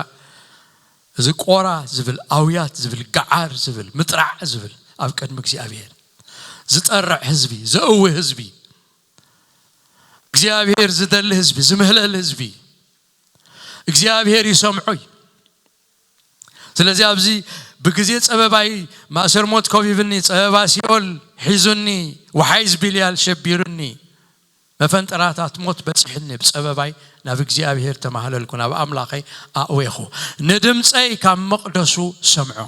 እዚ ቆራ ዝብል፣ ኣውያት ዝብል፣ ገዓር ዝብል፣ ምጥራዕ ዝብል ኣብ ቅድሚ እግዚኣብሔር ዝጠርዕ ህዝቢ፣ ዘእዊ ህዝቢ፣ እግዚኣብሔር ዝደሊ ህዝቢ፣ ዝምህለል ህዝቢ፣ እግዚኣብሔር ይሰምዖ እዩ። ስለዚ ኣብዚ ብግዜ ጸበባይ ማእሰር ሞት ኮቢብኒ፣ ጸበባ ሲኦል ሒዙኒ፣ ወሓይዝ ቢልያል ሸቢሩኒ፣ መፈንጠራታት ሞት በጺሕኒ፣ ብጸበባይ ናብ እግዚኣብሔር ተማህለልኩ፣ ናብ ኣምላኸይ ኣእዌኹ። ንድምጸይ ካብ መቕደሱ ሰምዖ።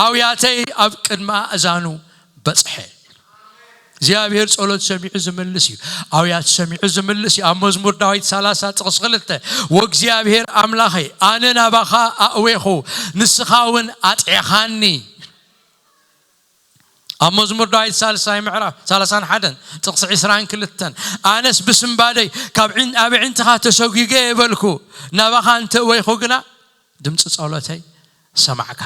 ኣውያተይ ኣብ ቅድሚ ኣእዛኑ በጽሐ። እግዚኣብሔር ጸሎት ሰሚዑ ዝምልስ እዩ። ኣውያት ሰሚዑ ዝምልስ እዩ። ኣብ መዝሙር ዳዊት ሰላሳ ጥቕሲ ክልተ፣ "ወእግዚኣብሔር ኣምላኸይ፣ ኣነ ናባኻ ኣእዌኹ፣ ንስኻ እውን ኣጥዕኻኒ።" ኣብ መዝሙር ዳዊት ሳልሳይ ምዕራፍ ሰላሳን ሓደን ጥቕሲ ዕስራን ክልተን፣ "ኣነስ ብስንባደይ ካብ ዕን-፣ ኣብ ኣዒንትኻ ተሰጒገ የበልኩ፣ ናባኻ እንተ እወይኹ ግና ድምፂ ጸሎተይ ሰማዕካ።"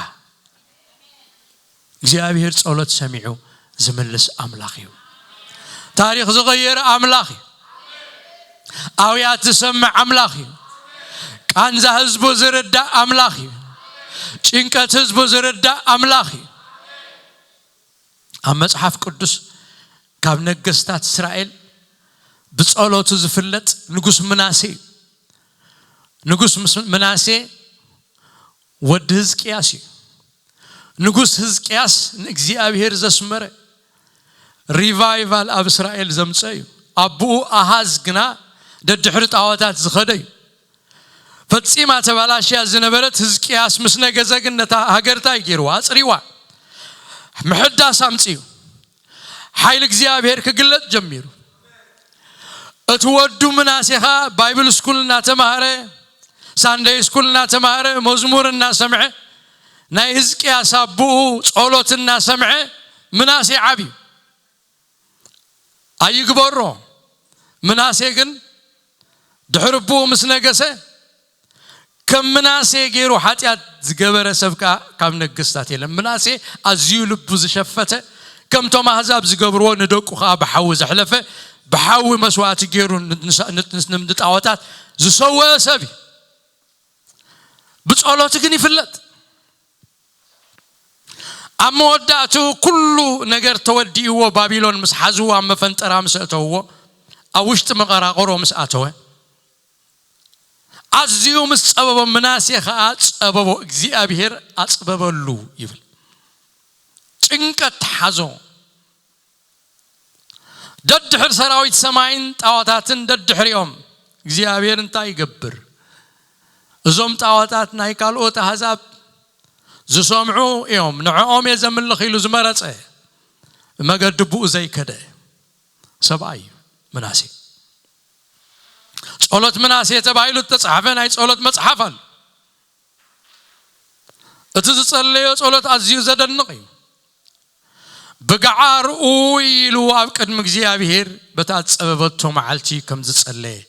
እግዚኣብሔር ጸሎት ሰሚዑ ዝምልስ ኣምላኽ እዩ። ታሪኽ ዝቐየረ ኣምላኽ እዩ። ኣውያት ዝሰምዕ ኣምላኽ እዩ። ቃንዛ ህዝቡ ዝርዳእ ኣምላኽ እዩ። ጭንቀት ህዝቡ ዝርዳእ ኣምላኽ እዩ። ኣብ መጽሓፍ ቅዱስ ካብ ነገስታት እስራኤል ብጸሎቱ ዝፍለጥ ንጉስ ምናሴ እዩ። ንጉስ ምስ-፣ ምናሴ ወዲ ህዝቅያስ እዩ። ንጉስ ህዝቅያስ ንእግዚኣብሔር ዘስመረ፣ ሪቫይቫል ኣብ እስራኤል ዘምጸ እዩ። ኣቦኡ ኣሃዝ ግና ደድሕሪ ጣዖታት ዝኸደ እዩ። ፈጺማ ተባላሽያ ዝነበረት ህዝቅያስ ምስ ነገዘ ግን ነታ ሃገር እንታይ ገይርዋ? ኣጽሪዋ። ምሕዳስ ኣምጺኡ። ሓይሊ እግዚኣብሔር ክግለጽ ጀሚሩ። እቲ ወዱ ምናሴ ኸኣ ባይብል ስኩል እናተማህረ፣ ሳንደይ ስኩል እናተማህረ፣ መዝሙር እናሰምዐ፣ ናይ ህዝቅያስ ኣቦኡ ጸሎት እናሰምዐ ምናሴ ዓብዩ። ኣይግበሮ። ምናሴ ግን ድሕሪ ኣቦኡ ምስ ነገሰ፣ ከም ምናሴ ገይሩ ሓጢኣት ዝገበረ ሰብ ከኣ ካብ ነገስታት የለን። ምናሴ ኣዝዩ ልቡ ዝሸፈተ፣ ከምቶም ኣህዛብ ዝገብርዎ ንደቁ ከኣ ብሓዊ ዘሕለፈ፣ ብሓዊ መስዋእቲ ገይሩ ን-፣ ንሳ-፣ ን-፣ ን-፣ ንጣዖታት ዝሰወአ ሰብ እዩ። ብጸሎት ግን ይፍለጥ። ኣብ መወዳእትኡ ኩሉ ነገር ተወዲእዎ፣ ባቢሎን ምስ ሓዝዎ፣ ኣብ መፈንጠራ ምስ ኣእተውዎ፣ ኣብ ውሽጢ መቐራቕሮ ምስ ኣተወ፣ ኣዝዩ ምስ ጸበቦ፣ ምናሴ ኸኣ ጸበቦ፣ እግዚኣብሔር ኣጽበበሉ ይብል። ጭንቀት ተሓዞ። ደድሕር ሰራዊት ሰማይን ጣዖታትን ደድሕሪኦም እግዚኣብሔር እንታይ ይገብር? እዞም ጣዖታት ናይ ካልኦት ኣህዛብ ዝሰምዑ እዮም፣ ንዕኦም እየ ዘምልኽ ኢሉ ዝመረጸ፣ መገዲ ብኡ ዘይከደ ሰብኣይ እዩ ምናሴ። ጸሎት ምናሴ ተባሂሉ እተጻሕፈ ናይ ጸሎት መጽሓፍ ኣሎ። እቲ ዝጸለዮ ጸሎት ኣዝዩ ዘደንቕ እዩ። ብገዓር ኡይ ኢሉ ኣብ ቅድሚ እግዚኣብሔር በታ ዝጸበበቶ መዓልቲ ከም ዝጸለየ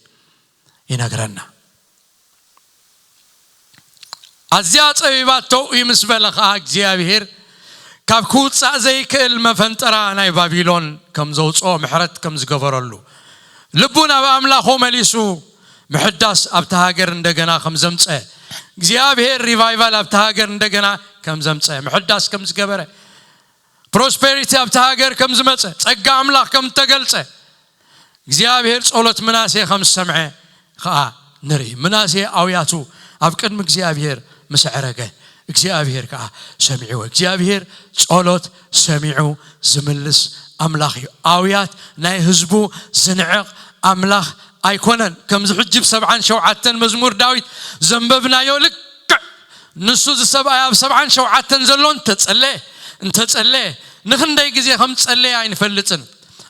ይነግረና። ኣዝያ ጸቢባቶ ኡይ ምስ በለ ኸኣ እግዚኣብሔር ካብ ክውጻእ ዘይክእል መፈንጠራ ናይ ባቢሎን ከም ዘውጽኦ ምሕረት ከም ዝገበረሉ ልቡ ናብ ኣምላኹ መሊሱ ምሕዳስ ኣብታ ሃገር እንደገና ከም ዘምጸ እግዚኣብሔር ሪቫይቫል ኣብታ ሃገር እንደገና ከም ዘምጸ ምሕዳስ ከም ዝገበረ ፕሮስፔሪቲ ኣብታ ሃገር ከም ዝመጸ ጸጋ ኣምላኽ ከም እተገልጸ እግዚኣብሔር ጸሎት ምናሴ ከም ዝሰምዐ ኸኣ ንርኢ። ምናሴ ኣውያቱ ኣብ ቅድሚ እግዚኣብሔር ምስ ኣዕረገ እግዚኣብሔር ከኣ ሰሚዕዎ። እግዚኣብሔር ጸሎት ሰሚዑ ዝምልስ ኣምላኽ እዩ። ኣውያት ናይ ህዝቡ ዝንዕቕ ኣምላኽ ኣይኮነን። ከምዚ ሕጂ ብ ሰብዓን ሸውዓተን መዝሙር ዳዊት ዘንበብናዮ ልክዕ ንሱ እዚ ሰብኣይ ኣብ ሰብዓን ሸውዓተን ዘሎ እንተጸለየ፣ እንተጸለየ ንኽንደይ ግዜ ከም ዝጸለየ ኣይንፈልጥን።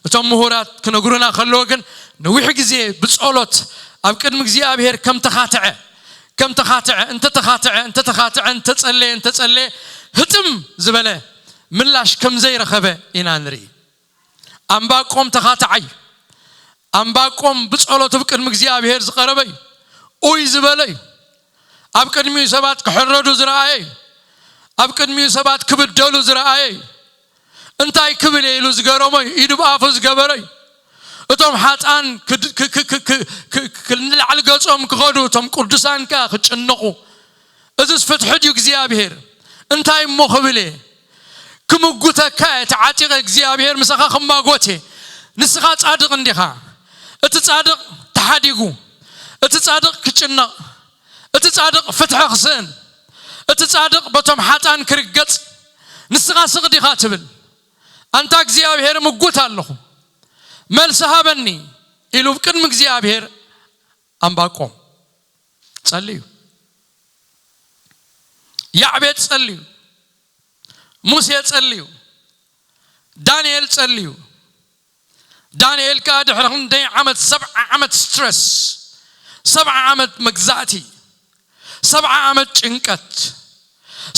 እቶም ምሁራት ክነግሩና ከለዉ ግን ነዊሕ ግዜ ብጸሎት ኣብ ቅድሚ እግዚኣብሔር ከም ተኻትዐ፣ ከም ተኻትዐ፣ እንተተኻትዐ፣ እንተተኻትዐ፣ እንተጸለየ፣ እንተጸለየ ህጥም ዝበለ ምላሽ ከም ዘይረኸበ ኢና ንርኢ። ኣንባቆም ተኻትዓይ፣ ኣንባቆም ብጸሎቱ ኣብ ቅድሚ እግዚኣብሔር ዝቐረበ እዩ። ኡይ ዝበለ እዩ። ኣብ ቅድሚኡ ሰባት ክሕረዱ ዝረኣየ እዩ። ኣብ ቅድሚኡ ሰባት ክብደሉ ዝረኣየ እዩ። እንታይ ክብል እየ ኢሉ ዝገረሞ እዩ። ኢዱ ብኣፉ ዝገበረ እዩ። እቶም ሓጥኣን ክድ-፣ ክ-፣ ክ-፣ ክ-፣ ክ-፣ ክ-፣ ክ-፣ ንላዕሊ ገጾም ክኸዱ፣ እቶም ቅዱሳን ከኣ ክጭነቑ፣ እዝስ ፍትሒ ድዩ እግዚኣብሔር? እንታይ እሞ ክብል እየ? ክምጉተካ እየ ተዓጢቐ እግዚኣብሔር ምሳኻ ክማጎት እየ። ንስኻ ጻድቕ እንዲኻ። እቲ ጻድቕ ተሓዲጉ፣ እቲ ጻድቕ ክጭነቕ፣ እቲ ጻድቕ ፍትሒ ክስእን፣ እቲ ጻድቕ በቶም ሓጣን ክርገጽ፣ ንስኻ ስቕ ዲኻ ትብል? ኣንታ እግዚኣብሔር እምጉት ኣለኹ፣ መልሲ ሃበኒ ኢሉ ቅድሚ እግዚኣብሔር ኣንባቆም ጸልዩ። ያዕቤድ ጸልዩ። ሙሴ ጸልዩ። ዳንኤል ጸልዩ። ዳንኤል ከኣ ድሕሪ ክንደይ ዓመት፣ ሰብዓ ዓመት ስትረስ፣ ሰብዓ ዓመት መግዛእቲ፣ ሰብዓ ዓመት ጭንቀት፣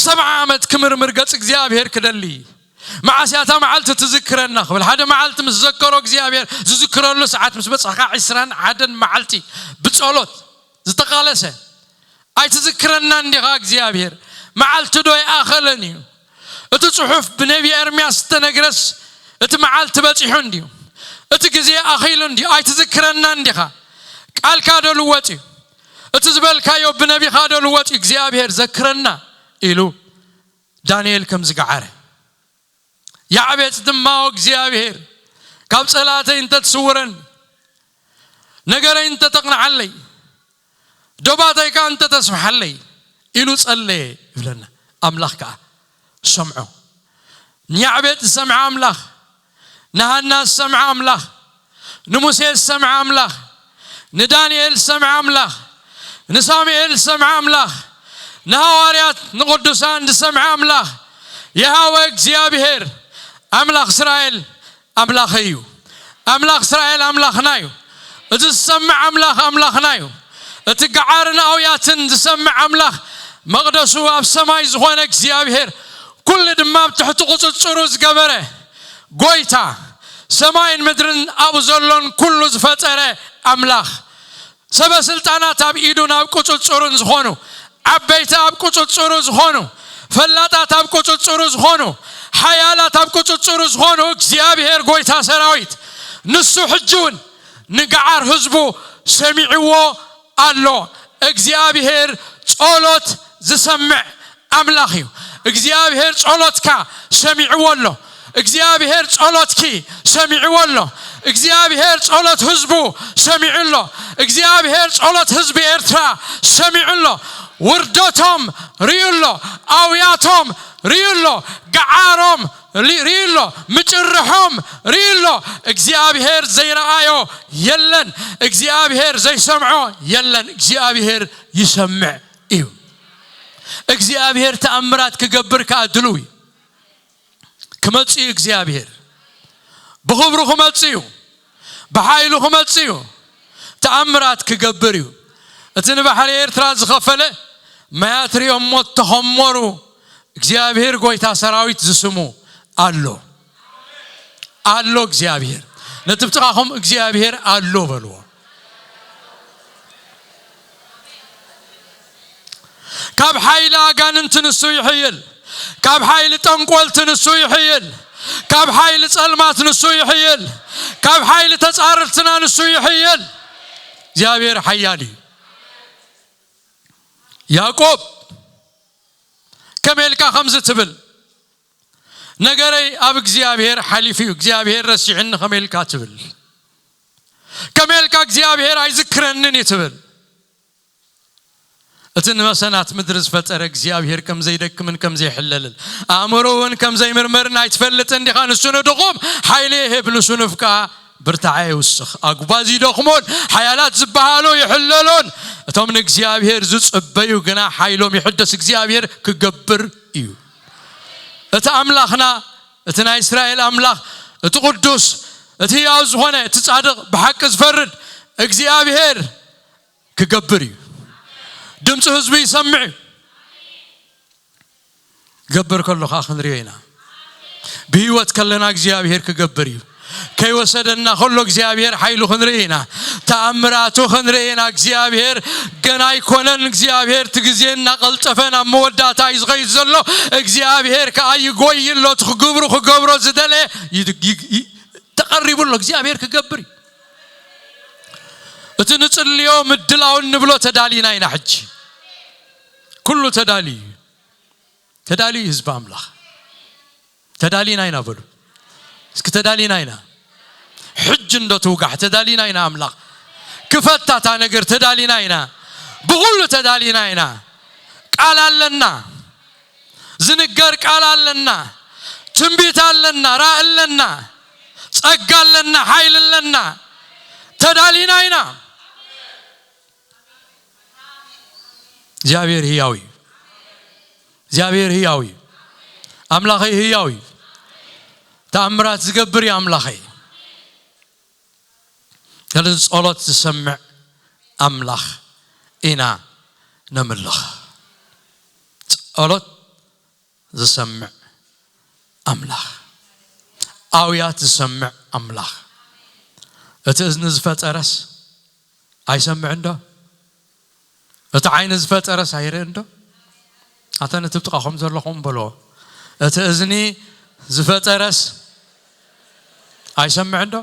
ሰብዓ ዓመት ክምርምር ገጽ እግዚኣብሔር ክደሊ። መዓስ እያ እታ መዓልቲ ትዝክረና ክብል፣ ሓደ መዓልቲ ምስ ዘከሮ እግዚኣብሔር ዝዝክረሉ ሰዓት ምስ በጽሕካ፣ ዕስራን ሓደን መዓልቲ ብጸሎት ዝተቓለሰ፣ ኣይትዝክረናን ዲኻ እግዚኣብሔር? መዓልቲ ዶ ይኣኸለን እዩ? እቲ ጽሑፍ ብነቢ ኤርምያስ ዝተነግረስ እቲ መዓልቲ በጺሑ እንድዩ፣ እቲ ግዜ ኣኺሉ እንድዩ፣ ኣይትዝክረናን ዲኻ? ቃልካ ዶ ልወጥ እዩ? እቲ ዝበልካዮ ብነቢኻ ዶ ልወጥ እዩ? እግዚኣብሔር ዘክረና ኢሉ ዳንኤል ከም ዝገዓረ፣ ያዕቤጽ ድማ እግዚኣብሔር ካብ ጸላእተይ እንተትስውረኒ፣ ነገረይ እንተተቕንዓለይ፣ ዶባተይ ከኣ እንተተስፍሓለይ ኢሉ ጸለየ ይብለና። ኣምላኽ ከኣ ሰምዖ። ንያዕቤጽ ዝሰምዐ ኣምላኽ፣ ንሃና ዝሰምዐ ኣምላኽ፣ ንሙሴ ዝሰምዐ ኣምላኽ፣ ንዳንኤል ዝሰምዐ ኣምላኽ፣ ንሳሙኤል ዝሰምዐ ኣምላኽ፣ ንሃዋርያት ንቕዱሳን ዝሰምዐ ኣምላኽ፣ የሃወ እግዚኣብሔር ኣምላኽ እስራኤል ኣምላኸይ እዩ። ኣምላኽ እስራኤል ኣምላኽና እዩ። እቲ ዝሰምዕ ኣምላኽ ኣምላኽና እዩ። እቲ ገዓርን ኣውያትን ዝሰምዕ ኣምላኽ፣ መቕደሱ ኣብ ሰማይ ዝኾነ እግዚኣብሔር፣ ኩሉ ድማ ኣብ ትሕቲ ቁጽጽሩ ዝገበረ ጎይታ፣ ሰማይን ምድርን ኣብኡ ዘሎን ኩሉ ዝፈጠረ ኣምላኽ፣ ሰበ ስልጣናት ኣብ ኢዱን ኣብ ቁጽጽሩን ዝኾኑ፣ ዓበይቲ ኣብ ቁጽጽሩ ዝኾኑ፣ ፈላጣት ኣብ ቁጽጽሩ ዝኾኑ፣ ሓያላት ኣብ ቁጽጽሩ ዝኾኑ እግዚኣብሔር ጎይታ ሰራዊት፣ ንሱ ሕጂ እውን ንገዓር ህዝቡ ሰሚዕዎ ኣሎ። እግዚኣብሔር ጸሎት ዝሰምዕ ኣምላኽ እዩ። እግዚኣብሔር ጸሎትካ ሰሚዕዎ ኣሎ። እግዚኣብሔር ጸሎትኪ ሰሚዕዎ ኣሎ። እግዚኣብሔር ጸሎት ህዝቡ ሰሚዑ ኣሎ። እግዚኣብሔር ጸሎት ህዝቢ ኤርትራ ሰሚዑ ኣሎ። ውርደቶም ርእዩ ኣሎ። ኣውያቶም ርእዩ ኣሎ። ገዓሮም ሊ-፣ ርእዩ ኣሎ። ምጭርሖም ርእዩ ኣሎ። እግዚኣብሔር ዘይረኣዮ የለን። እግዚኣብሔር ዘይሰምዖ የለን። እግዚኣብሔር ይሰምዕ እዩ። እግዚኣብሔር ተኣምራት ክገብር ከኣ ድሉው እዩ። ክመጽእ እዩ እግዚኣብሔር። ብኽብሩ ክመጽእ እዩ። ብሓይሉ ክመጽእ እዩ። ተኣምራት ክገብር እዩ። እቲ ንባሕሪ ኤርትራ ዝኸፈለ፣ ማያት ርእዮሞ እተኸመሩ እግዚኣብሔር ጎይታ ሰራዊት ዝስሙ ኣሎ። ኣሎ እግዚኣብሔር። ነቲ ብጥቓኹም እግዚኣብሔር ኣሎ በልዎ። ካብ ሓይሊ ኣጋንንቲ ንሱ ይሕይል። ካብ ሓይሊ ጠንቆልቲ ንሱ ይሕይል። ካብ ሓይሊ ጸልማት ንሱ ይሕይል። ካብ ሓይሊ ተጻረርትና ንሱ ይሕይል። እግዚኣብሔር ሓያል እዩ። ያዕቆብ ከመይ ኢልካ ከምዚ ትብል? ነገረይ ኣብ እግዚኣብሔር ሓሊፉ እዩ፣ እግዚኣብሔር ረሲዕኒ ከመይ ኢልካ ትብል? ከመይ ኢልካ እግዚኣብሔር ኣይዝክረንን እዩ ትብል? እቲ ንወሰናት ምድሪ ዝፈጠረ እግዚኣብሔር ከም ዘይደክምን ከም ዘይሕለልን፣ ኣእምሮ እውን ከም ዘይምርመርን ኣይትፈልጥን ዲኻ? ንሱ ንድኹም ሓይሊ ይህብ፣ ንሱ ንፍቃ ብርታዐ ይውስኽ። ኣጉባዝ ይደኽሞን ሓያላት ዝበሃሉ ይሕለሎን፣ እቶም ንእግዚኣብሔር ዝጽበዩ ግና ሓይሎም ይሕደስ። እግዚኣብሔር ክገብር እዩ። እቲ ኣምላኽና፣ እቲ ናይ እስራኤል ኣምላኽ፣ እቲ ቅዱስ፣ እቲ ህያው ዝኾነ፣ እቲ ጻድቕ፣ ብሓቂ ዝፈርድ እግዚኣብሔር ክገብር እዩ። ድምፂ ህዝቡ ይሰምዕ እዩ። ክገብር ከሎ ከዓ ክንሪኦ ኢና። ብህይወት ከለና እግዚኣብሔር ክገብር እዩ። ከይወሰደና ከሎ እግዚኣብሔር ሓይሉ ክንርኢ ኢና። ተኣምራቱ ክንርኢ ኢና። እግዚኣብሔር ገና ኣይኮነን። እግዚኣብሔር እቲ ግዜ እናቐልጠፈ ናብ መወዳእታ እዩ ዝኸይድ ዘሎ። እግዚኣብሔር ከዓ ይጎይ ኣሎ። እቲ ክግብሩ ክገብሮ ዝደለየ ይ-፣ ይ-፣ ይ-፣ ተቐሪቡ ኣሎ። እግዚኣብሔር ክገብር እዩ። እቲ ንጽልዮ ምድላው እንብሎ ተዳሊና ኢና ሕጂ። ኩሉ ተዳልዩ እዩ። ተዳልዩ ህዝቢ ኣምላኽ። ተዳሊና ኢና በሉ እስኪ። ተዳሊና ኢና። ሕጂ እንዶ ትውጋሕ። ተዳሊና ኢና ኣምላኽ። ክፈታ እታ ነገር። ተዳሊና ኢና። ብኹሉ ተዳሊና ኢና። ቃል ኣለና። ዝንገር ቃል ኣለና። ትንቢት ኣለና። ራእ ኣለና። ጸጋ ኣለና። ሓይል ኣለና። ተዳሊና ኢና። እግዚኣብሔር ህያው እዩ። እግዚኣብሔር ህያው እዩ። ኣምላኸይ ህያው እዩ። ተኣምራት ዝገብር እዩ ኣምላኸይ። ስለዚ ጸሎት ዝሰምዕ ኣምላኽ ኢና ነምልኽ። ጸሎት ዝሰምዕ ኣምላኽ፣ ኣውያት ዝሰምዕ ኣምላኽ። እቲ እዝኒ ዝፈጠረስ ኣይሰምዕን ዶ? እቲ ዓይኒ ዝፈጠረስ ኣይርእን ዶ? ኣታ ነቲ ብጥቓኹም ዘለኹም በልዎ። እቲ እዝኒ ዝፈጠረስ ኣይሰምዕን ዶ?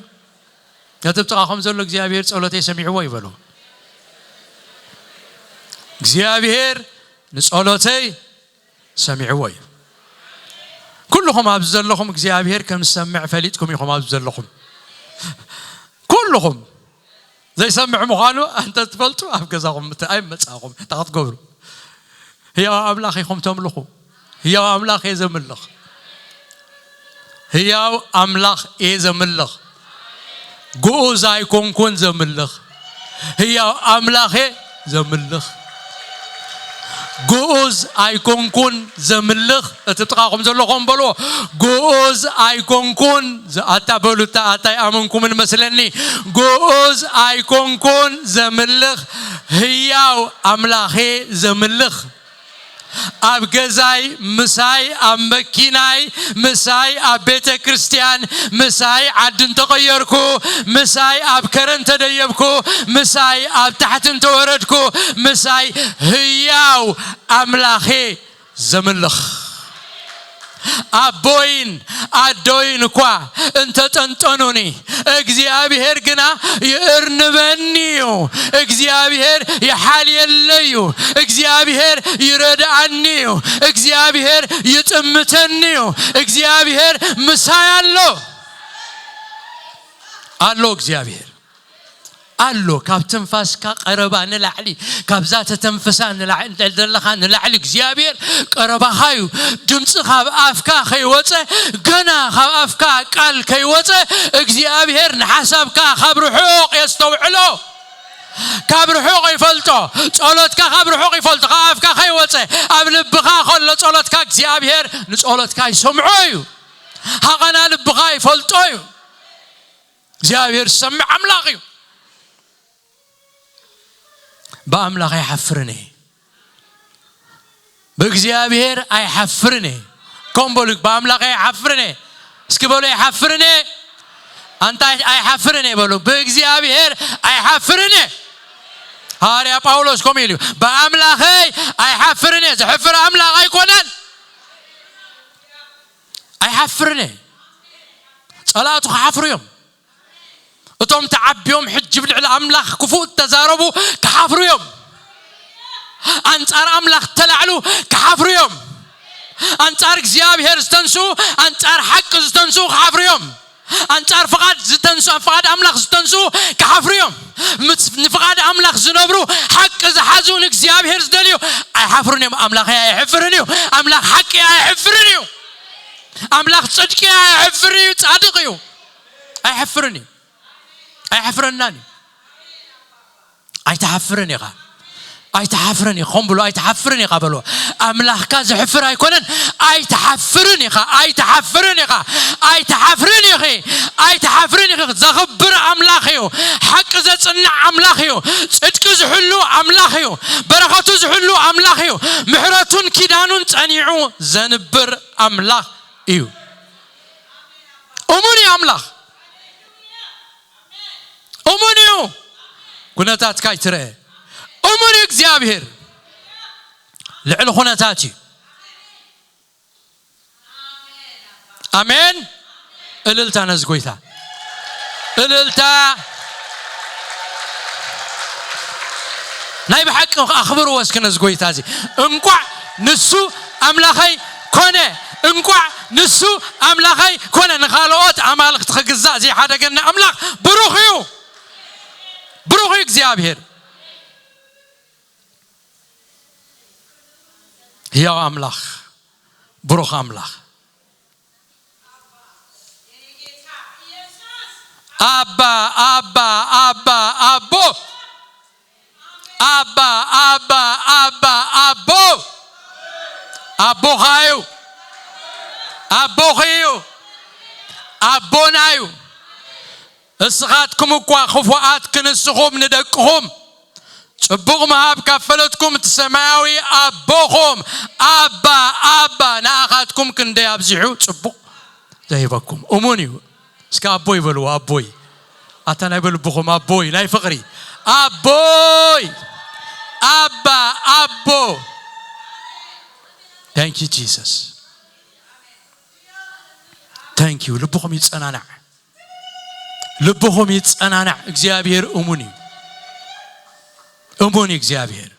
ነቲ ብጥቓኹም ዘሎ እግዚኣብሔር ጸሎተይ ሰሚዕዎ ይበሉ። እግዚኣብሔር ንጸሎተይ ሰሚዕዎ እዩ። ኩልኹም ኣብዚ ዘለኹም እግዚኣብሔር ከም ዝሰምዕ ፈሊጥኩም ኢኹም ኣብዚ ዘለኹም። ኩልኹም ዘይሰምዕ ምዃኑ እንተ ትፈልጡ ኣብ ገዛኹም ምት-፣ ኣይመጻኹም። እንታይ ክትገብሩ? ህያው ኣምላኽ ኢኹም ተምልኹ። ህያው ኣምላኽ እየ ዘምልኽ። ህያው ኣምላኽ እየ ዘምልኽ። ግኡዝ ኣይኮንኩን ዘምልኽ። ህያው ኣምላኽ እየ ዘምልኽ። ግኡዝ ኣይኮንኩን ዘምልኽ። እቲ ጥቓኹም ዘለኹም በልዎ። ግኡዝ ኣይኮንኩን ዘ-፣ ኣታ በሉ፣ ኣታ፣ ኣታ ኣይኣመንኩምን መስለኒ። ግኡዝ ኣይኮንኩን ዘምልኽ። ህያው ኣምላኽ እየ ዘምልኽ። ኣብ ገዛይ ምሳይ፣ ኣብ መኪናይ ምሳይ፣ ኣብ ቤተ ክርስቲያን ምሳይ፣ ዓዲ እንተቐየርኩ ምሳይ፣ ኣብ ከረን ተደየብኩ ምሳይ፣ ኣብ ታሕቲ እንተወረድኩ ምሳይ፣ ህያው ኣምላኽ እየ ዘምልኽ። ኣቦይን ኣዶይን እኳ እንተጠንጠኑኒ፣ እግዚኣብሔር ግና ይእርንበኒ እዩ። እግዚኣብሔር ይሓልየለይ እዩ። እግዚኣብሔር ይረድኣኒ እዩ። እግዚኣብሔር ይጥምተኒ እዩ። እግዚኣብሔር ምሳይ ኣሎ። ኣሎ እግዚኣብሔር። ኣሎ። ካብ ትንፋስካ ቀረባ ንላዕሊ፣ ካብዛ ተተንፍሳ ንላዕሊ፣ ዘለኻ ንላዕሊ እግዚኣብሔር ቀረባኻ እዩ። ድምፂ ካብ ኣፍካ ከይወፀ፣ ገና ካብ ኣፍካ ቃል ከይወፀ፣ እግዚኣብሔር ንሓሳብካ ካብ ርሑቕ የስተውዕሎ። ካብ ርሑቕ ይፈልጦ። ጸሎትካ ካብ ርሑቕ ይፈልጦ። ካብ ኣፍካ ከይወፀ፣ ኣብ ልብኻ ከሎ ጸሎትካ እግዚኣብሔር ንጸሎትካ ይሰምዖ እዩ። ሃቐና ልብኻ ይፈልጦ እዩ። እግዚኣብሔር ዝሰምዕ ኣምላኽ እዩ። ብኣምላኽ ኣይሓፍርን እየ። ብእግዚኣብሔር ኣይሓፍርን እየ። ከም በሉ፣ ብኣምላኽ ኣይሓፍርን እየ። እስኪ በሉ፣ ኣይሓፍርን እየ። ኣንታ ኣይሓፍርን እየ በሉ። ብእግዚኣብሔር ኣይሓፍርን እየ። ሃዋርያ ጳውሎስ ከምኡ ኢሉ እዩ። ብኣምላኸይ ኣይሓፍርን እየ። ዝሕፍር ኣምላኽ ኣይኮነን። ኣይሓፍርን እየ። ጸላእቱ ክሓፍሩ እዮም። እቶም ተዓቢዮም ሕጂ ብልዕሊ ኣምላኽ ክፉእ እተዛረቡ ክሓፍሩ እዮም። ኣንጻር ኣምላኽ እተላዕሉ ክሓፍሩ እዮም። ኣንጻር እግዚኣብሔር ዝተንስኡ፣ ኣንጻር ሓቂ ዝተንስኡ ክሓፍሩ እዮም። ኣንጻር ፍቓድ ዝተንስኡ፣ ፍቓድ ኣምላኽ ዝተንስኡ ክሓፍሩ እዮም። ምስ-፣ ንፍቓድ ኣምላኽ ዝነብሩ፣ ሓቂ ዝሓዙ፣ ንእግዚኣብሔር ዝደልዩ ኣይሓፍሩን እዮም። ኣምላኽ ኣየሕፍርን እዩ። ኣምላኽ ሓቂ ኣየሕፍርን እዩ። ኣምላኽ ጽድቂ ኣየሕፍርን እዩ። ጻድቕ እዩ። ኣይሕፍርን እዩ። ኣይሕፍረናን እዩ። ኣይትሓፍርን ኢኻ። ኣይትሓፍርን ኢኻ። ኾን ብሎ ኣይትሓፍርን ኢኻ በሎ። ኣምላኽካ ዝሕፍር ኣይኮነን። ኣይትሓፍርን ኢኻ። ኣይትሓፍርን ኢኻ። ኣይትሓፍርን ኢኺ። ኣይትሓፍርን ኢኺ። ዘኽብር ኣምላኽ እዩ። ሓቂ ዘጽንዕ ኣምላኽ እዩ። ጽድቂ ዝሕሉ ኣምላኽ እዩ። በረኸቱ ዝሕሉ ኣምላኽ እዩ። ምሕረቱን ኪዳኑን ጸኒዑ ዘንብር ኣምላኽ እዩ። እሙን እዩ ኣምላኽ። እሙን እዩ። ኩነታትካ ኣይትርአ። እሙን እዩ እግዚኣብሔር። ልዕሊ ኩነታት እዩ። ኣሜን። እልልታ ነዚ ጎይታ። እልልታ። ናይ ብሓቂ ኣኽብርዎ እስኪ ነዚ ጎይታ እዚ። እንቋዕ ንሱ ኣምላኸይ ኮነ፣ እንቋዕ ንሱ ኣምላኸይ ኮነ። ንኻልኦት ኣማልኽቲ ክግዛእ ዘይሓደገኒ ኣምላኽ ብሩኽ እዩ። ብሩኽ እዩ እግዚኣብሔር። ህያው ኣምላኽ፣ ብሩኽ ኣምላኽ። ኣባ፣ ኣባ፣ ኣባ፣ ኣቦ። ኣባ፣ ኣባ፣ ኣባ፣ ኣቦ። ኣቦኻ እዩ። ኣቦኺ እዩ። ኣቦና እዩ። እስኻትኩም እኳ ክፉኣት ክንስኹም ንደቅኹም ጽቡቕ ምሃብ ካብ ፈለጥኩም፣ እቲ ሰማያዊ ኣቦኹም ኣባ፣ ኣባ ንኣኻትኩም ክንደይ ኣብዚሑ ጽቡቕ ዘይበኩም እሙን እዩ። እስከ ኣቦይ በልዎ፣ ኣቦይ። ኣታ ናይ በልብኹም ኣቦይ፣ ናይ ፍቕሪ ኣቦይ። ኣባ፣ ኣቦ። Thank you Jesus. Thank you። ልብኹም ይጸናናዕ። ልብኹም ይጸናናዕ። እግዚኣብሔር እሙን እዩ። እሙን እዩ እግዚኣብሔር።